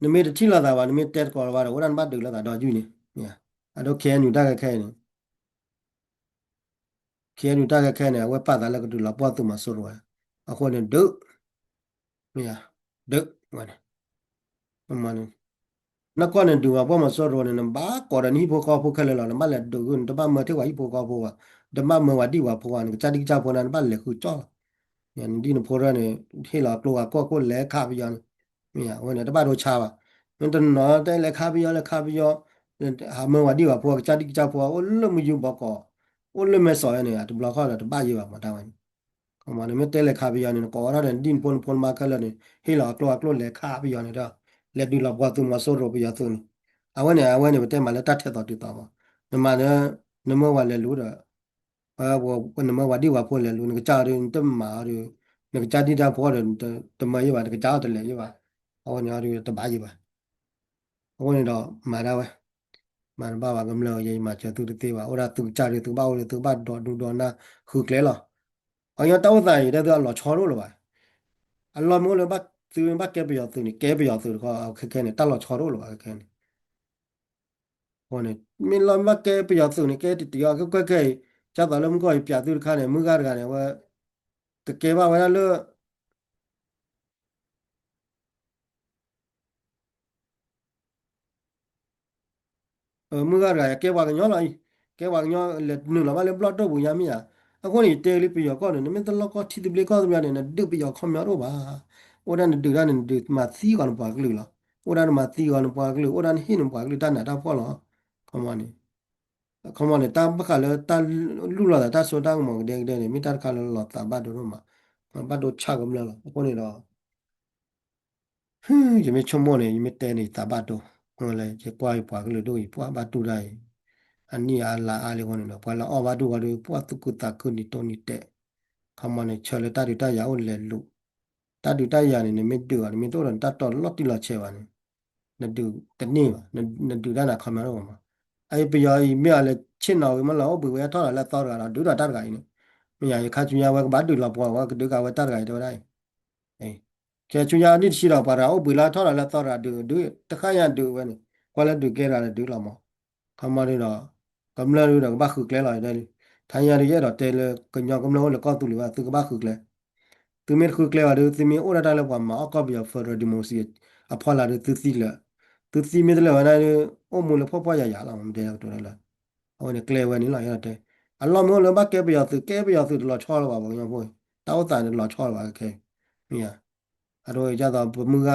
နမ့ၢ်တထံၣ်လိာ်သးဘၣ် နမ့ၢ်တဲသကိးလၢၤဘၣ်ဒီး အိၣ်ဒၣ်နဘၣ်ဒုးလိာ်သးဒီးယုၢ်န့ၣ် အဒိ ခဲအံၤနုာ်တၢ်ခဲခဲအံၤန့ၣ် ခဲအံၤနုာ် တၢ်ခဲခဲန့ၣ် အဝဲပာ်သးလၢကဒုးလီၤပှီၢ်သုးမီၤစိရိၤ, အဃိန့ၣ်ဒုး, မ့ၢ်, ဒုး, ဝဲန့ၣ်, နကွၢ်န့ၣ်ဒုးမၤပှီၢ်မီၤစိရိၤန့ၣ် နဘၣ်ကိးဒီးနဟံၣ်ဖိဃီဖိခဲလၢာ်လီၤ. နဘၣ်လဲၤဒုးဂုၢ်န့ၣ် တဘၣ်မၢထဲပှၤဟံၣ်ဖိဃီဖိဘၣ်, တဘၣ်မၢပှၤဒံၣ်ပှၤဖိဘၣ်, နကစၢ်ဒံၣ်ကစၢ်ဖိန့ၣ် နဘၣ်လဲၤဃုကၠီၣ်လီၤ. နဒ်နဖိဒၣ်န့ၣ် ဟ့ၣ်လီၤကျိဂၤကိၢ်ကိၢ်လဲၤခးပယီၤန့ၣ်, မ့ၢ်, အဝဲန့ၣ် တဘၣ်ဒိဆါဘၣ်. မ့ၢ်တနီၤတဲလဲၤခးပယီၤ လဲၤခးပယီၤ, ဟးမၢပှၤဒံၣ်ပှၤဖိ ကစၢ်ဒံၣ်ကစၢ်ဖိ အိၣ်လၢမုၢ်ယူၤဘီကီး, အိၣ်လၢမဲာ်စီၤဝဲန့ၣ် အတဘျီဃီဒီးတဘၣ်ယံၤဘၣ်မးတၢ်ဝဲန့ၣ်. နမ့ၢ်တဲလဲၤခးပယီၤန့ၣ် နကိးထီၣ်ဒီးနဒ်နဖိနဖိနမါခဲလၢာ်န့ၣ် ဟ့ၣ်လီၤအကျိအကျိၣ်လဲၤခးပယီၤန့ၣ်ဒီး လဲၤဒုးလီၤပှီၢ်သုးမီၤစိရိၤပယီၤသုးန့ၣ်, အဝဲန့ၣ် အဝဲန့ၣ် ပတဲမးလၢတၢ်ထဲသိးတုၤသိးမး, နမၤဒီး နမၢပှၤလဲၤလူၤဒီး နမၢပှၤဒံၣ်ပှၤဖိလဲၤလူၤ နကစၢ်အီၤဒီး နတမၤအီၤဒီး နကစၢ်ဒံၣ်တၢ်ဖိဒီး တမၢယံၤဘၣ် နကစၢ်အီၤတလဲၤယံၤဘၣ်, အဝဲန့ၣ်အီၤဒီးတဘၣ်ယံၤဘၣ်. အဃိန့ၣ်ဒီး မၤဒၣ်ဝဲ, မၤတဘၣ်ဘၣ်ကမျၢၢ် ယမၤစၢၤသုတသ့ဘၣ်, အိၣ်ဒၣ်သုကစၢ်ဒီး သုကဘၣ်အိၣ်ဒီး သုကဘၣ်ဒိးဒူဒိးနၢ် ဃုကျဲလီၤ. ပှၤကညီတၢ်အိၣ်သးအံၤ တဲသုအလီၤဆီတအိၣ်လၢၤဘၣ်. အလီၢ်မ့ၢ်အိၣ်လၢ သုမ့ၢ်ဘၣ်ကဲပယီၤသုးန့ၣ် ကဲပယီၤသုးတခီ ခဲခဲန့ၣ် တၢ်လီၤဆီတအိၣ်လၢၤဘၣ်ခဲခဲန့ၣ် အဃိန့ၣ် မ့ၢ်လီၢ်မ့ၢ်ဘၣ်ကဲပယီၤသုးန့ၣ် ကဲတံၤတံၤအီၤ ခဲခဲခဲအံၤ ကၢ်သိးလၢမုၢ်ကီၢ်အံၤ ပၠးသုတခါန့ၣ် မုၢ်ဂၤတဂၤန့ၣ် အဝဲ ကကဲဘၣ်ဝဲဒၣ်လၢ မုၢ်ဂၤတဂၤ ကဲပှၤကညီလီၤအံၤ, ကဲပှၤကညီလဲၤနုာ်လီၤဘၣ်လၢဘျီၣ်ဒိၣ်ပူၤညါမ့ၢ်ဧါ. အဃိန့ၣ် ယတဲလံပယီၤကီၢ်န့ၣ် နမ့ၢ်တလီၢ်ကီထံသဘျ့ကီၢ်သဘျ့န့ၣ် နဒုးပယီၤခီပညီတအိၣ်ဘၣ်. အိၣ်ဒၣ်နဒုးတၢ်န့ၣ် နဒုးမၤသံဂီၤနပှၤကလုာ်လီၤ. အိၣ်ဒၣ်နမၤသံဂီၤနပှၤကလုာ် အိၣ်ဒၣ်နဟ့ၣ်နပှၤကလုာ်တၢ်နးတၢ်ဖှီၣ်လီၤ. ခီမီန့ၣ် ခီမီန့ၣ် တၢ်ဘၣ်ဃးလၢတၢ်လူၢ်လီၤသးတၢ်စိတၢ်ကမီၤကဒဲကဒဲန့ၣ် မ့ၢ်တၢ်တခါလၢလီၤသးဘၣ်ဒိဒိၣ်မး, ဘၣ်ဒိဆၣ်ကမျၢၢ်လီၤ. အဃိန့ၣ်ဒီး ယမ့ၢ်ဆိကမိၣ်န့ၣ် ယမ့ၢ်တဲန့ၣ် ယသးဘၣ်ဒိ, လၢယကွၢ်ယပှၤကလုာ်ဒိၣ်အံၤ ပှၤဘၣ်တူၢ်တၢ်အံၤ အနံၣ်အါလါအါလံအဃိန့ၣ်ဒီး ပှၤလၢအီၣ်ဘၣ်ဒိၣ်ဝဲဒီး ပှၤသူၣ်ခုသးခုနံၤတိၢ်နံၤတဲာ်, ခီမီန့ၣ် ဆၢလၢတၢ်ဒုးတၢ်ယၤအိၣ်လဲၤလူၤ, တၢ်ဒုးတၢ်ယၤန့ၣ် နမ့ၢ်ဒုးအီၤ နမ့ၢ်တအိၣ်ဒီးနတၢ်တီလီၤတံၢ်လီၤဆဲးဘၣ်န့ၣ် နဒုးတန့ၢ်ဘၣ်, နဒုးတၢ်နၤခီမီတအိၣ်ဘၣ်မး. အအံၤပယီၤအံၤမ့ၢ်အီၤလဲၤဆ့ၣ်နီၤဝံၤမးလၢအိၣ်ဘှံးဝဲထီၣ်ဒီးလၢအသီတဂၤဒီး ဒုးဒီးတၢ်တဂၤအံၤန့ၣ်, မ့ၢ်ယၤယခါဆူညါဝဲကဘၣ်ဒုးလီၤပှီၢ်ဝဲကဒုးကးဝဲတၢ်တဂၤအံၤတဲဝဲဒၣ်အံၤ ခဲဆူညါနံၣ်တဆံဒီး ပှၤတဂၤအိၣ်ဘှံးလၢထီၣ်ဒီးလၢအသီတဂၤဒုး ဒုးတခါညါဒုးဝဲန့ၣ် ကွၢ်လၢဒုးကဲတဂၤဒီးဒုးလီၤမး. ခီမီဒုးဒီး ကမျၢၢ်ဒုးဒီးကဘၣ်ဃုကျဲလီၤဒၣ်လံ. ထါညါဒုးယအဲၣ်ဒိးတဲလၢကညီကမျၢၢ်အိၣ်လၢကီၢ်သူလ့ၤဘၣ် သုကဘၣ်ဃုကျဲ သုမ့ၢ်တဃုကျဲဘၣ်ဒီး သုမ့ၢ်အိၣ်ဒၣ်တၢ်လၢပှၤမၤအီၣ်ကီၢ်ပယီၤ federal democracy အဖီလာ်ဒီးသုသံလၢာ်, သုသံမ့ၢ်တလၢာ်ဝဲဒၣ်ဒီး အိၣ်မူလၢဖှီၣ်ဖှီၣ်ယာ်ယာ်လီၤ မ့ၢ်တဲကတိၤလၢ အဝဲန့ၣ်ကျဲဝဲန့ၣ်လီၤ ယအဲၣ်ဒိးတဲ. အလီၢ်မ့ၢ်အိၣ်လၢဘၣ်ကဲပယီၤသုး ကဲပယီၤသုးတလီၤဆီလၢၤဘၣ် ပှၤကညီဖိ, တၢ်အိၣ်သးန့ၣ်တလီၤဆီလၢၤဘၣ်ခဲခဲ, မ့ၢ်ဧါ. အဒိဒ်သိးပမုၢ်ဂၤ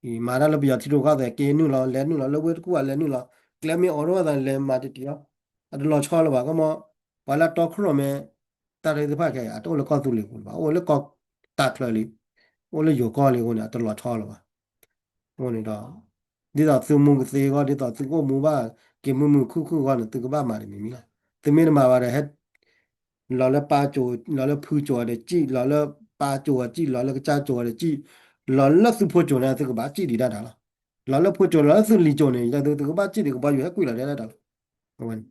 အံၤမၤတၢ်လၢပယီၤထံရူၢ်ကီၢ်သဲး က့ၤနုာ်လီၤ လဲၤနုာ်လီၤ လၢဝ့ၢ်တကူၣ်ဘၣ်လဲၤနုာ်လီၤ ကျဲမ့ၢ်အိးထီၣ်အသးန့ၣ် လဲၤမၤတံၢ်တံၢ်လီၤ. အတလီၤဆီလၢၤဘၣ် ကမီ, ပှၤလၢအတီခိၣ်ရိၣ်မဲ တၢ်ရ့သ့ၣ်တဖၣ်ခဲအံၤ အတအိၣ်လၢကီၢ်သူလ့ၤပူၤလၢၤဘၣ် အိၣ်လၢကီၢ်တၢ်ချၢလံ, အိၣ်လၢယိၤကီၢ်လံအဃိန့ၣ် အတလီၤဆီလၢၤဘၣ်. အဃိန့ၣ်ဒီး ဒ်သိးသုမူကသ့အဂီၢ် ဒ်သိးသုကအိၣ်မူဘၣ် က့ၤမုာ်မုာ်ခုၣ်ခုၣ်အဂီၢ်န့ၣ် သုကဘၣ်မၤတမံၤမံၤလီၤ. သုမ့ၢ်တမၤဘၣ်ဒီး ဟဲ လီၤလၢပၢ်ကၠိၤ လီၤလၢဖုကၠိၤအီၤဒီးစံၣ် လီၤလၢပၢ်ကၠိၤအီၤစံၣ် လီၤလၢကစၢ်ကၠိၤအီၤဒီးစံၣ် လီၤလၢသုဖိကၠိၤန့ၣ် သုကဘၣ်စံၣ်ဒံးတၢ်တၢ်လီၤ. လီၤလၢဖိကၠိၤ လီၤလၢသုလံၤကၠိၤန့ၣ် သုကဘၣ်စံၣ်ဒံးကဘီယူၤဟဲကွံာ်လီၤဒံးတၢ်တၢ်လီၤ. အဝဲန့ၣ်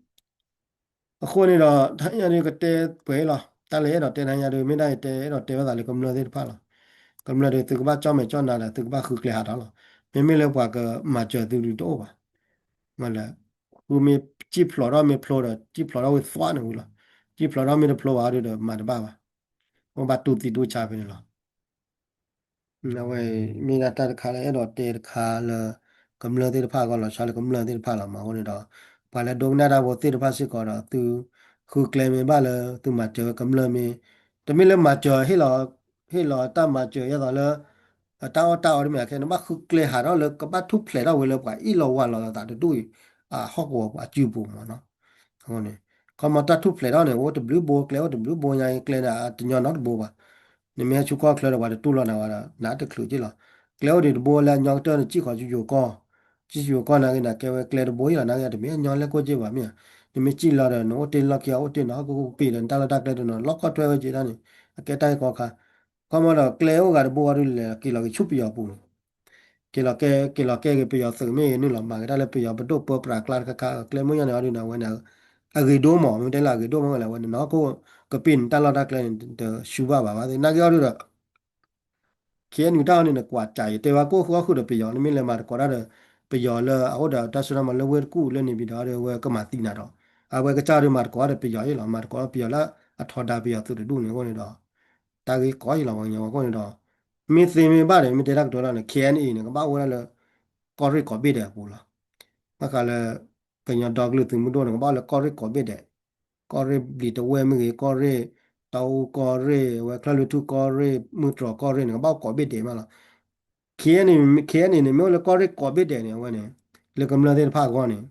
အဃိန့ၣ်ဒီး တဟါညါဒုးကတဲပှဲၤလီၤ. တၢ်လၢအဲၣ်ဒိးတဲတဟါညါဒုး မ့ၢ်ဒၣ်ယတဲအဲၣ်ဒိးတဲဘၣ်သးလၢကမျၢၢ်သ့ၣ်တဖၣ်လီၤ. ကမျၢၢ်ဒုး သုကဘၣ်ကၠီၣ်မဲာ်ကၠီၣ်နါဒီး သုကဘၣ်ဃုကျဲဟးထီၣ်လီၤ. မ့မ့ၢ်လၢပှၤကမၤစၢၤသုဒုးတအိၣ်ဘၣ်. မ့ၢ်လၢ ဃုမ့ၢ်စံၣ်ဖျိးထီၣ်မ့ၢ်ဖျိဒီး စံၣ်ဖျိးထီၣ်ဝံၤသွးန့ၣ်ဝံၤလီၤ. စံၣ်ဖျိးထီၣ်မ့ၢ်တဖျိဘၣ်ဒုးဒီး မၤတဘၣ်ဘၣ်. အိၣ်ဘၣ်တူၢ်သံတူၢ်ဆါဖဲန့ၣ်လီၤ. အဝဲမ့ၢ်ဒၣ်တၢ်တခါလၢအဲၣ်ဒိးတဲတခါလၢ ကမျၢၢ်သ့ၣ်တဖၣ်အဂီၢ် လီၤဆီလၢကမျၢၢ်သ့ၣ်တဖၣ်လီၤမး. အဃိန့ၣ်ဒီး ပှၤလၢဒိကနၣ်တၢ်ဖိသ့ၣ်တဖၣ်စ့ၢ်ကီးဒီး သုဃုကျဲမ့ၢ်ဘၣ်လၢ သုမၤစၢၤဝဲကမျၢၢ်မ့ၢ် တမ့ၢ်လၢမၤစၢၤ ဟ့ၣ်လီၤ ဟ့ၣ်လီၤတၢ်မၤစၢၤ ယဲသိးလၢ တၢ်အီၣ်တၢ်အီတမ့ၢ်ခဲ နဘၣ်ဃုကျဲဟးထီၣ်လၢကဘၣ်ထူၣ်ဖျဲးထီၣ်ဝဲလၢပှၤအ့ၣ်လိာ်ဝါလိာ်သးတဒူၣ်အံၤ အဟီၣ်ကဝီၤအစုပူၤမးနီၤ. အဃိန့ၣ် ခီမီတၢ်ထူၣ်ဖျဲးထီၣ်န့ၣ် အိၣ်တဘျုးဘိ ကျဲအိၣ်တဘျုးဘိညါ ကျဲန့ၣ် တညီနီတဘိဘၣ်. နမ့ၢ်ဟဲဆူကီၢ်ချၢဒီးပှၤတတူၢ်လိာ်နၤဝဲဒီး နတချုးက့လီၤ. ကျဲအိၣ်ဒံးတဘိလၢအညီကတၢၢ် နစံၣ်ဃီၤဆူယိၤကီၢ် စံၣ်ဆူယိၤကီၢ်နာ်က့န့ၣ် ကဲဝဲကျဲတဘိအံၤလီၤ နာ်က့တမ့ၢ်အညီလဲၣ်ကိၢ်က့ဘၣ်မ့ၢ်ဧါ. နမ့ၢ်စံၣ်လီၤဒီး နအိၣ်တ့ၢ်လီၢ်ခံ အိၣ်တ့ၢ်နီၢ်ဟီၣ်ခိၣ်ကပ့ၤဒီး နတၢ်လီၢ်တၢ်ကျဲတနီၤ လီၢ်ခီၣ်ထွဲဝဲက့ဒၣ်န့ၣ် အကဲတၢ်ဂ့ၢ်ကီခါ ခီမီဒီးကျဲအိၣ်ဂၤတဘိဝဲဒုးလဲၤက့ၤလီၤက့ၤဆူပယီၤပူၤန့ၣ် က့ၤလီၤကဲ က့ၤလီၤကဲက့ၤပယီၤသုးမ့ၢ်ဂ့ၤ နုာ်လီၤမၤက့ၤတၢ်လၢပယီၤပဒိၣ်ပၢပြးကျါတခါခါ ကျဲမုၢ်ညါန့ၣ်အီၤဒုးန့ၣ် အဝဲန့ၣ် အဂ့ၤဒိၣ်မး မ့ၢ်တဲလၢအဂ့ၤဒိၣ်မးဝဲလဲၣ် အဝဲန့ၣ် နဟီၣ်ခိၣ်ကပ့ၤန့ၣ် တၢ်လီၢ်တၢ်ကျဲန့ၣ် တဆူဘၣ်ဘၣ်ဘၣ်သ့ၣ် နာ်က့အီၤဒုးဒီး ခ့ၣ်အဲၣ်ယူၣ် တၢ်အီၤန့ၣ် နကွၢ်ကၢ်ယတဲဝဲကိၢ်ဃုအီၣ်ဃုာ်ဒီးပယီၤ နမ့ၢ်လဲၤမၤတကိးတၢ်ဒီး ပယီၤလၢအအိၣ်ဒီးတၢ်စိတၢ်ကမီၤလၢဝ့ၢ်တကူၣ်လၢန့ၣ်ပံၤဒီးအီၤဒီး အဝဲကမၤသံနၤဒီး အဝဲကစၢ်ဒုးမၤတကိးဒီးပယီၤအံၤလီၤ မၤတကိးဒီးပယီၤလၢအထီဒါပယီၤသုးတဒူၣ်န့ၣ်အဃိန့ၣ်ဒီး တၢ်ဂ့ၢ်ကီအံၤလီၤ ပှၤကညီအဃိန့ၣ်ဒီး မ့ၢ်သ့မ့ၢ်ဘၣ်န့ၣ် မ့ၢ်တဲတၢ်ကတိၤလီၤန့ၣ် ခ့ၣ်အဲၣ်ယူၣ် န့ၣ် ကဘၣ်အိၣ်ဝဲဒၣ်လၢ ကီၢ်ရ့ၣ်ကိးဘ့ၣ်ဒဲးအပူၤလီၤ. ဘၣ်ဃးလၢ ကညီဒီကလုာ်သုးမုၢ်ဒိၣ်န့ၣ် ကဘၣ်အိၣ်လၢကီၢ်ရ့ၣ်ကိးဘ့ၣ်ဒဲး, ကီၢ်ရ့ၣ်ဘျံးတဝဲၢ်မ့ၢ်ဂ့ၤ, ကီၢ်ရ့ၣ်တီအူကီၢ်ရ့ၣ်, အဝဲချၢၣ်လွံၢ်ထူၣ်ကီၢ်ရ့ၣ်, မုၢ်တြီၤကီၢ်ရ့ၣ်န့ၣ် ကဘၣ်အိၣ်ကိးဘ့ၣ်ဒဲးမးလီၤ. ခ့ၣ်အဲၣ်ယူၣ်န့ၣ် မ့ၢ်အိၣ်လၢကီၢ်ရ့ၣ်ကိးဘ့ၣ်ဒဲးန့ၣ် အဝဲန့ၣ် လၢကမျၢၢ်သ့ၣ်တဖၣ်အဂီၢ်န့ၣ်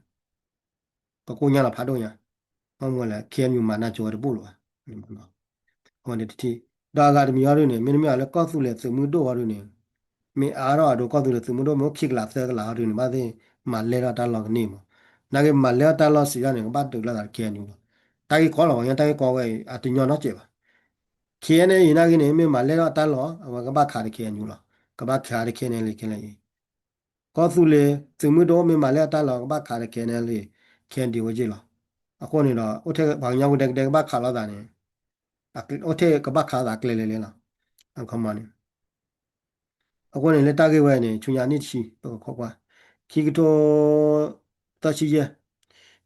ကကိညၢ်လီၤဖးဒိၣ်ညါ, ဘၣ်မနုၤလဲၣ် ခ့ၣ်အဲၣ်ယူၣ် မၤနၢၤကၠိဝဲတဘူၣ်လၢၤဘၣ်. အဝဲန့ၣ်တထံၣ်, ဒီးအဂၤတမံၤအီၤဒုန့ၣ် မ့တမ့ၢ်အီၤလၢကီၢ်သူလ့ၤသုးမုၢ်ဒိၣ်အီၤဒုန့ၣ်, မ့ၢ်အါထီၣ်အဒိ ကီၢ်သူလ့ၤသုးမုၢ်ဒိၣ် မ့ၢ်အိၣ်ခံကလးသၢကလးအီၤဒုန့ၣ် ဘၣ်သ့ၣ်မၤလဲၢ်ထီၣ်တၢ်လီၢ်ကန့ၢ်မး, နာ်က့မၤလဲၢ်ထီၣ်တၢ်လီၢ်စံးယီၤန့ၣ် ကဘၣ်ဒုးလိာ်သးဒီး ခ့ၣ်အဲၣ်ယူၣ်လီၤ. တၢ်ဂ့ၢ်ကီလီၤ ပှၤကညီတၢ်ဂ့ၢ်ကီဝဲအံၤ အတညီနီတစဲးဘၣ်. ခ့ၣ်အဲၣ်ယူၣ်နာ်က့န့ၣ် မ့ၢ်မၤလဲၢ်ထီၣ်တၢ်လီၢ် အဝဲကဘၣ်ခးဒီး ခ့ၣ်အဲၣ်ယူၣ်လီၤ. ကဘၣ်ခးဒီး ခ့ၣ်အဲၣ်ယူၣ်လံ ခဲလၢာ်အံၤ ကီၢ်သူလ့ၤသုးမုၢ်ဒိၣ်မ့ၢ်မၤလဲၢ်အတၢ်လီၢ် ကဘၣ်ခးဒီး ခ့ၣ်အဲၣ်ယူၣ်လံ ခ့ၣ်အဲၣ်ယူၣ်ဝဲက့ၢ်လီၤ. အဃိန့ၣ်ဒီး အိၣ်ထဲပှၤကညီကဒဲကဒဲကဘၣ်ခးလိာ်သးန့ၣ်, အိၣ်ထဲကဘၣ်ခးလိာ်သးကျဲလဲၤလဲၤလီၤ. အခီမီန့ၣ် အဃိန့ၣ် လၢတၢ်ဂ့ၢ်ဝဲန့ၣ် ဆူညါနံၣ်တဆံ ပကခိးကွၢ်, ခံကထိသၢဆံယဲၢ်,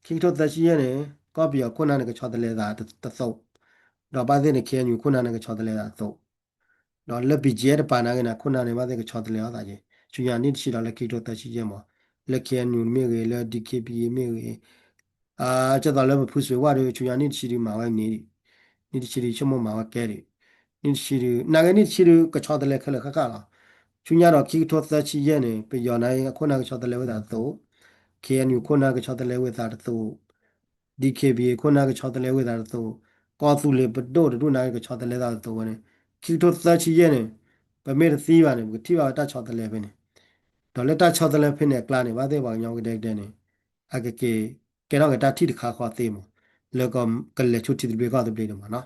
ခံကထိသၢဆံယဲၢ်န့ၣ် ကီၢ်ပယီၤခိၣ်နၢ်န့ၣ် ကဆီတလဲသးတသိး, ဒီးဘၣ်သ့ၣ်န့ၣ် ခ့ၣ်အဲၣ်ယူၣ်ခိၣ်နၢ်န့ၣ် ကဆီတလဲသးတသိး, ဒီးလၢ ဘီၣ်ကၠ့ တပၤနာ်က့န့ၣ် ခိၣ်နၢ်န့ၣ် ဘၣ်သ့ၣ်ကဆီတလဲအီၤသးက့ၤ ဆူညါနံၣ်တဆံဒီးလၢခံကထိသၢဆံယဲၢ်မး, လၢ ခ့ၣ်အဲၣ်ယူၣ် မ့ၢ်ဂ့ၤ လၢ ဒံၣ်ခ့ၣ်ဘံၣ်အ့ မ့ၢ်ဂ့ၤ ကဲသိးလၢပဖုစွ့ၤဝၣ်ဒီး ဆူညါနံၣ်တဆံဒုးမၤဝဲန့ၣ်, နံၣ်တဆံဒုးဆိကမိၣ်မၤဝဲကဲဒံး, နံၣ်တဆံဒုး နာ်က့နံၣ်တဆံဒုး ကဆီတလဲခဲလၢာ်ဃၣ်ဃၣ်လီၤ. ဆူညါဒီးခံကထိသၢဆံယဲၢ်န့ၣ် ပယီၤနာ်က့အခိၣ်နၢ်ကဆီတလဲဝဲသးတသိး, ခ့ၣ်အဲၣ်ယူၣ်ခိၣ်နၢ်ကဆီတလဲဝဲသးတသိး, ဒံၣ်ခ့ၣ်ဘံၣ်အ့ခိၣ်နၢ်ကဆီတလဲဝဲသးတသိး, ကီၢ်သူလ့ၤပဒိၣ်တဒူၣ်နာ်က့ကဆီတလဲသးတသိးဝဲန့ၣ်, ခံကထိသၢဆံယဲၢ်န့ၣ် ပမ့ၢ်တသံဘၣ်န့ၣ် ပကထံၣ်ဘၣ်ဝဲတၢ်ဆီတလဲဖဲန့ၣ်, ဒီးလၢတၢ်ဆီတလဲဖဲန့ၣ်အကျါန့ၣ် ဘၣ်သ့ၣ်ပှၤကညီကဒဲကဒဲန့ၣ် အကက့ၤ ကဲထီၣ်က့ၤတၢ်ထံၣ်တခါဃီသ့မး, လၢကလဲၤဆူထံသဘျ့ကီၢ်သဘျ့ဒံးမးနီၤ.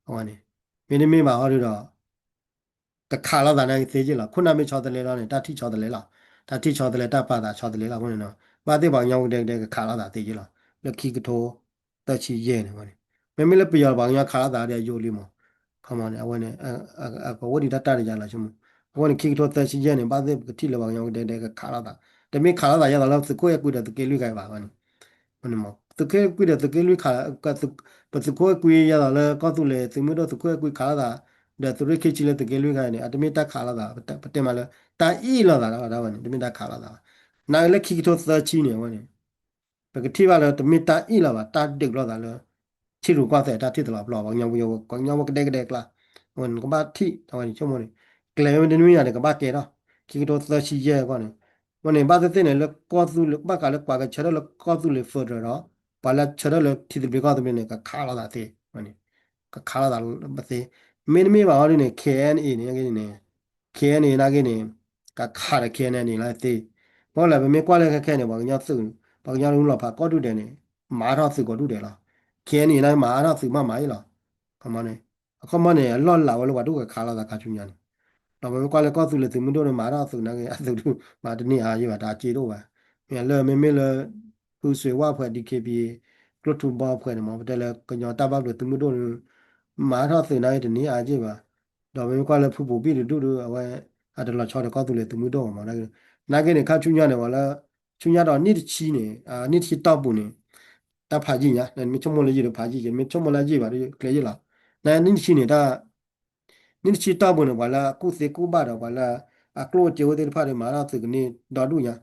အဝဲန့ၣ် မ့တမ့ၢ်ဘၣ်ဟီဒုဒီး ကခးလိာ်သးနာ်က့သ့က့ၢ်လီၤ. ခိၣ်နၢ်မ့ၢ်ဆီတလဲလီၤန့ၣ် တၢ်ထံၣ်ဆီတလဲလီၤ. တၢ်ထံၣ်ဆီတလဲ တၢ်ပာ်သးဆီတလဲလီၤ. အဃိန့ၣ် ဘၣ်သ့ၣ်ပှၤကညီကဒဲကဒဲကခးလိာ်သးသ့က့ၢ်လီၤ. လၢခံကထိသၢဆံယဲၢ်န့ၣ်ဝဲန့ၣ် မ့မ့ၢ်လၢပယီၤပှၤကညီခးလိာ်သးဒီးအယိာ်လံမး, ခီမီန့ၣ် အဝဲန့ၣ် အကဝဲဒံးတၢ်တၢ်တယၤလီၤဆိကမိၣ်, အဃိန့ၣ် ခံကထိသၢဆံယဲၢ်န့ၣ် ဘၣ်သ့ၣ်ပကထံၣ်လၢပှၤကညီကဒဲကဒဲကခးလိာ်သး, တမ့ၢ်ခးလိာ်သးယဲသိးလၢသုးခိၣ်အဲၣ်ကွံဒီးသုးက့လွံၢ်ခါအံၤဘၣ်န့ၣ် သုးခိၣ်အဲၣ်ကွံဒီးသုးက့လွံၢ်ခး, ပသုးခိၣ်အဲၣ်ကွံယဲသိးလၢကီၢ်သူလ့ၤသုးမုၢ်ဒိၣ်သုးခိၣ်အဲၣ်ကွံခးလိာ်သး, ဒီးသုးရ့ၣ်ခ့ဆံလၢသုးက့လွံၢ်ခါအံၤန့ၣ် အတမ့ၢ်တၢ်ခးလိာ်သး, ပတဲမးလၢ တၢ်အ့ၣ်လိာ်သးဒၣ်ဝဲန့ၣ် တမ့ၢ်တၢ်ခးလိာ်သးဘၣ်. နာ်က့လၢခံကထိသၢဆံန့ၣ် အဝဲန့ၣ် ပကထံၣ်ဘၣ်လၢတမ့ၢ်တၢ်အ့ၣ်လိာ်ဘၣ် တၢ်ဒုးလိာ်သးလၢ ထံရူၢ်ကီၢ်သဲးတၢ်ထံၣ်တလီၤပျီ ပှၤကညီပှၤကညီကဒဲကဒဲအကျါ, အဝဲန့ၣ် နကဘၣ်ထံၣ် အဝဲန့ၣ်ဆိကမိၣ်န့ၣ် ကျဲမ့တမ့ၢ်ယၤန့ၣ် ကဘၣ်ကဲထီၣ် ခံကထိသၢဆံယဲၢ်အဂီၢ်န့ၣ်, အဝဲန့ၣ် ဘၣ်သ့ၣ်သ့ၣ်န့ၣ် လၢကီၢ်သူလ့ၤ ဘၣ်ဃးလၢပှၤကဆၢထၢၣ်လၢကီၢ်သူလ့ၤ federal ဒီး ပှၤလၢဆၢထၢၣ်လၢထံသဘျ့ကီၢ်သဘျ့န့ၣ် ကခးလိာ်သးသ့, ကခးလိာ်သးသ့, မ့တမ့ၢ်ဘၣ်ဟီဒ်န့ၣ် KNA န့ၣ် KNA နာ်က့န့ၣ် ကခးဒီး KNLA လီၤသ့, ဘၣ်လဲၣ် ပမ့ၢ်ကွၢ်လၢခဲခဲန့ၣ် ပှၤကညီသုး ပှၤကညီတမူလီၤဖးကိးဒူၣ်ဒဲးန့ၣ် မၤအါထီၣ်သုးကိးဒူၣ်ဒဲးလီၤ, KNA နာ်က့မၤအါထီၣ်သုးမးမးအံၤလီၤ, ခီမီန့ၣ် အခီမီန့ၣ် အလီၢ်လၤဝဲလၢပှၤဒိၣ်ကခးလိာ်သးခါဆူညါန့ၣ်, ဒီးပမ့ၢ်ကွၢ်လၢကီၢ်သူလ့ၤသုးမုၢ်ဒိၣ်န့ၣ် မၤအါထီၣ်သုးနာ်က့ အသုးဒုးမၤတန့ၢ်အါယံၤဘၣ် တၢ်စ့ဒိၣ်ဘၣ်, မ့ၢ်လၢမ့မ့ၢ်လၢ ဖုစွ့ၤဝၣ်ဖှဲး DKBA ကျိၣ်ထူဘီဖှဲးန့ၣ်မး ပတဲလၢကညီတၢ်ဘၣ်ဘျုးသုးမုၢ်ဒိၣ်န့ၣ် မၤအါထီၣ်သုးနာ်က့တန့ၢ်အါယံၤဘၣ်, ဒီးပမ့ၢ်ကွၢ်လၢဖုပူၤဘံၣ်တဒူၣ်ဒီး အဝဲ အတလီၤဆီဒီးကီၢ်သူလ့ၤသုးမုၢ်ဒိၣ်မး နာ်က့န့ၣ် ခါဆူညါန့ၣ် ပှၤလၢ ဆူညါဒီးနံၣ်တဆံန့ၣ် နံၣ်တဆံတီၢ်ပူၤန့ၣ် တၢ်ဖးယံာ်ညါ နမ့ၢ်ဆိကမိၣ်လၢယံာ်ဒီးဖးယံာ်က့ မ့ၢ်ဆိကမိၣ်လၢအယံာ်ဘၣ်ဒီးကျဲယံာ်လီၤ, နနံၣ်တဆံန့ၣ် တၢ် နံၣ်တဆံတီၢ်ပူၤန့ၣ် ပှၤလၢအကူၣ်သ့ကူၣ်ဘၣ်ဒီး ပှၤလၢ အကျိၣ်အစ့အိၣ်သ့ၣ်တဖၣ်ဒီး မၤထီၣ်သုးကန့ၢ်ဒီဒူၣ်ညါ.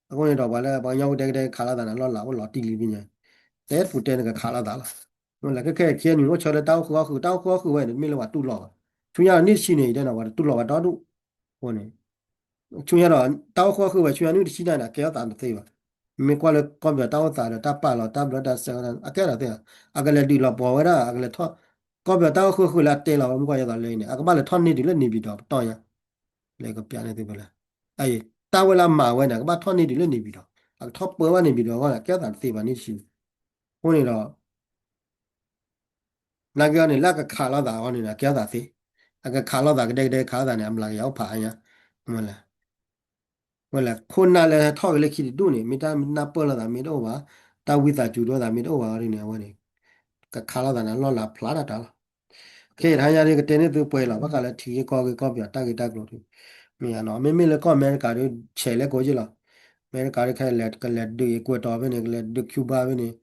အဃိန့ၣ်ဒီး ပှၤလၢပှၤကညီဖိတဲကတဲခးလိာ်သးန့ၣ် လီၢ်လၤအိၣ်လီၤတံၢ်လံပညါ, တဲပူၤတဲနကခးလိာ်သးလီၤ. မ့ၢ်လၢခဲခဲအံၤ ခဲအံၤန့ၣ် အိၣ်ဆၢလၢတၢ်အိၣ်ဃုာ်အီၣ်ဃုာ် တၢ်အိၣ်ဃုာ်အီၣ်ဃုာ်ဝဲန့ၣ် တမ့ၢ်လၢပှၤတူၢ်လိာ်ဘၣ်. ဆူညါဒီးနံၣ်တဆံန့ၣ် ယတဲန့ၣ် ပှၤတတူၢ်လိာ်ဘၣ်ဒီဒူၣ်. အဃိန့ၣ် ဆူညါဒီး တၢ်အိၣ်ဃုာ်အီၣ်ဃုာ်ဝဲ ဆူညါနံၣ်တဆံန့ၣ် အကဲထီၣ်သးတသ့ဘၣ်. မ့ၢ်ကွၢ်လၢကီၢ်ပယီၤတၢ်အိၣ်သးဒီးတၢ်ပာ်လီၤတၢ်ဘျၢတၢ်စဲဝဲဒၣ် အကဲထီၣ်သ့ဘၣ်. အကလဲၤဒုးလီၤပှီၢ်ဝဲဒၣ် အကလဲၤထီၣ် ကီၢ်ပယီၤတၢ်အိၣ်ဃုာ်အီၣ်ဃုာ်လၢအတဲလီၤဝဲ မ့ၢ်ကွၢ်ယဲသိးလၢအံၤန့ၣ် အကဘၣ်လဲၤထီၣ်န့ၢ်တုၤလၢန့ၣ်ပၠံၤတီၤပတီၢ်ညါ လၢကပျးန့ၢ်သုဖဲလဲၣ်. တၢ်ဝဲလၢအမၤဝဲန့ၣ် အကဘၣ်ထီၣ်န့ၢ်တုၤလၢန့ၣ်ပၠံၤတီၤ, အကထီၣ်ပၢဘၣ်န့ၣ်ပၠံၤတီၤအဂီၢ်န့ၣ် အကဲထီၣ်သးတသ့ဘၣ်န့ၣ်တဆံ. အဃိန့ၣ်ဒီး နာ်က့အီၤန့ၣ် လၢအကခးလိာ်သးအဂီၢ်န့ၣ် အကဲထီၣ်သးသ့, အကခးလိာ်သးကဒဲကဒဲခးလိာ်သးန့ၣ် အမျးကယၤအိၣ်ဖးအါညါ, မ့ၢ်လဲၣ်. ဝဲလဲၣ် ခိၣ်နၢ်လၢဟဲထီၣ်က့ၤလၢခံတဒူၣ်န့ၣ် မ့ၢ်တၢ်နၢ်ပၢၢ်လိာ်သးမ့ၢ်တအိၣ်ဘၣ်, တၢ်ဝံသးစူၤဒိသးမ့ၢ်တအိၣ်ဘၣ်အီၤဒ်န့ၣ် အဝဲန့ၣ် ကခးလိာ်သးန့ၣ် လီၢ်လၤဖျါတၢ်တၢ်လီၤ. ခဲအံၤတဟါညါဒ်ကတဲန့ၢ်သုပှဲၤလီၤ ဘၣ်ဃးလၢထံဂ့ၢ်ကီၢ်ဂ့ၢ်ကီၢ်ပယီၤတၢ်ဂ့ၢ်တၢ်ကျိၤဒ် မ့ၢ်ဧါနီၤ, မ့မ့ၢ်လၢကီၢ်အမဲရကၤဒ် ဆဲးလဲကိးက့လီၤ. အမဲရကၤဒ်ခဲလၢာ် ကလဲၤဒုးအံၤကွဲးတီၤဖဲန့ၣ် ကလဲၤဒုး Cuba ဖဲန့ၣ်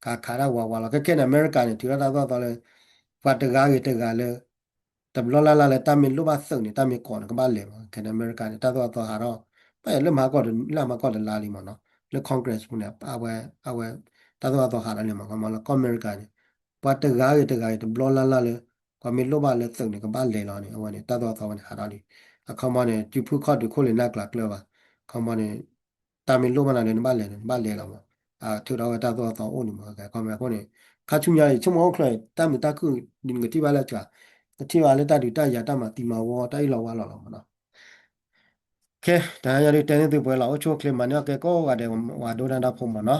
ကခးတၢ်ဝးဝးလီၤ. ခဲခဲန့ၣ် အမဲရကၤန့ၣ် ထုးထီၣ်တၢ်သိၣ်တၢ်သီလၢ ပှၤတဂၤဂ့ၤတဂၤလၢ တဘျီလၢ်လၢ်လၢတၢ်မ့ၢ်လိၣ်ဘၣ်သုးန့ၣ် တၢ်မ့ၢ်ကိးန့ၣ် ကဘၣ်လဲၤမး. ခဲန့ၣ် အမဲရကၤန့ၣ် တၢ်သိၣ်တၢ်သီဟးထီၣ် ဘၣ်ယၤလၢမဟါကီၢ် လၢမဟါကီၢ်တလါလံမးနီၤ, လၢ Congress ပူၤန့ၣ် အဝဲ အဝဲ တၢ်သိၣ်တၢ်သီဟးထီၣ်လံမး. ခီမီလၢကီၢ်အမဲရကၤန့ၣ် ပှၤတဂၤဂ့ၤတဂၤဂ့ၤ တဘျီလၢ်လၢ်လၢ ပှၤမ့ၢ်လိၣ်ဘၣ်လၢသုးန့ၣ် ကဘၣ်လဲၤလီၤန့ၣ် အဝဲန့ၣ် တၢ်သိၣ်တၢ်သီဝဲန့ၣ်ဟးထီၣ်လံ. အခီမီန့ၣ် စုဖုခီၣ်ဒုးခိၣ်လ့ၤနၢ်ကျးကျၢၤဘၣ်. ခီမီန့ၣ် တၢ်မ့ၢ်လိၣ်ဘၣ်နၤဒီး နဘၣ်လဲၤန့ၣ် နဘၣ်လဲၤလီၤမး. အထုးထီၣ်ဝဲတၢ်သိၣ်တၢ်သီအိၣ်န့ၣ်မး. ခီမီအဃိန့ၣ် ခါဆူညါအံၤ ဆိကမိၣ်အိၣ်ချၢ တၢ်မုာ်တၢ်ခုၣ်ဒ်နကထံၣ်ဘၣ်လၢစှၤ, နထံၣ်ဘၣ်လၢတၢ်ဒုးတၢ်ယၤ တၢ်မၤသံမၤဝီ တၢ်အ့ၣ်လိာ်ဝါလိာ်လီၤမးနီၤ. ခဲ တဟါညါဒ်တဲန့ၢ်သုပှဲၤလီၤ အိၣ်ဆူၣ်အိၣ်ချ့ မၤန့ၢ်အီၣ်ကဲကိးဂၤဒဲး ဝၤဒိတၢ်ဒီဖိမးနီၤ.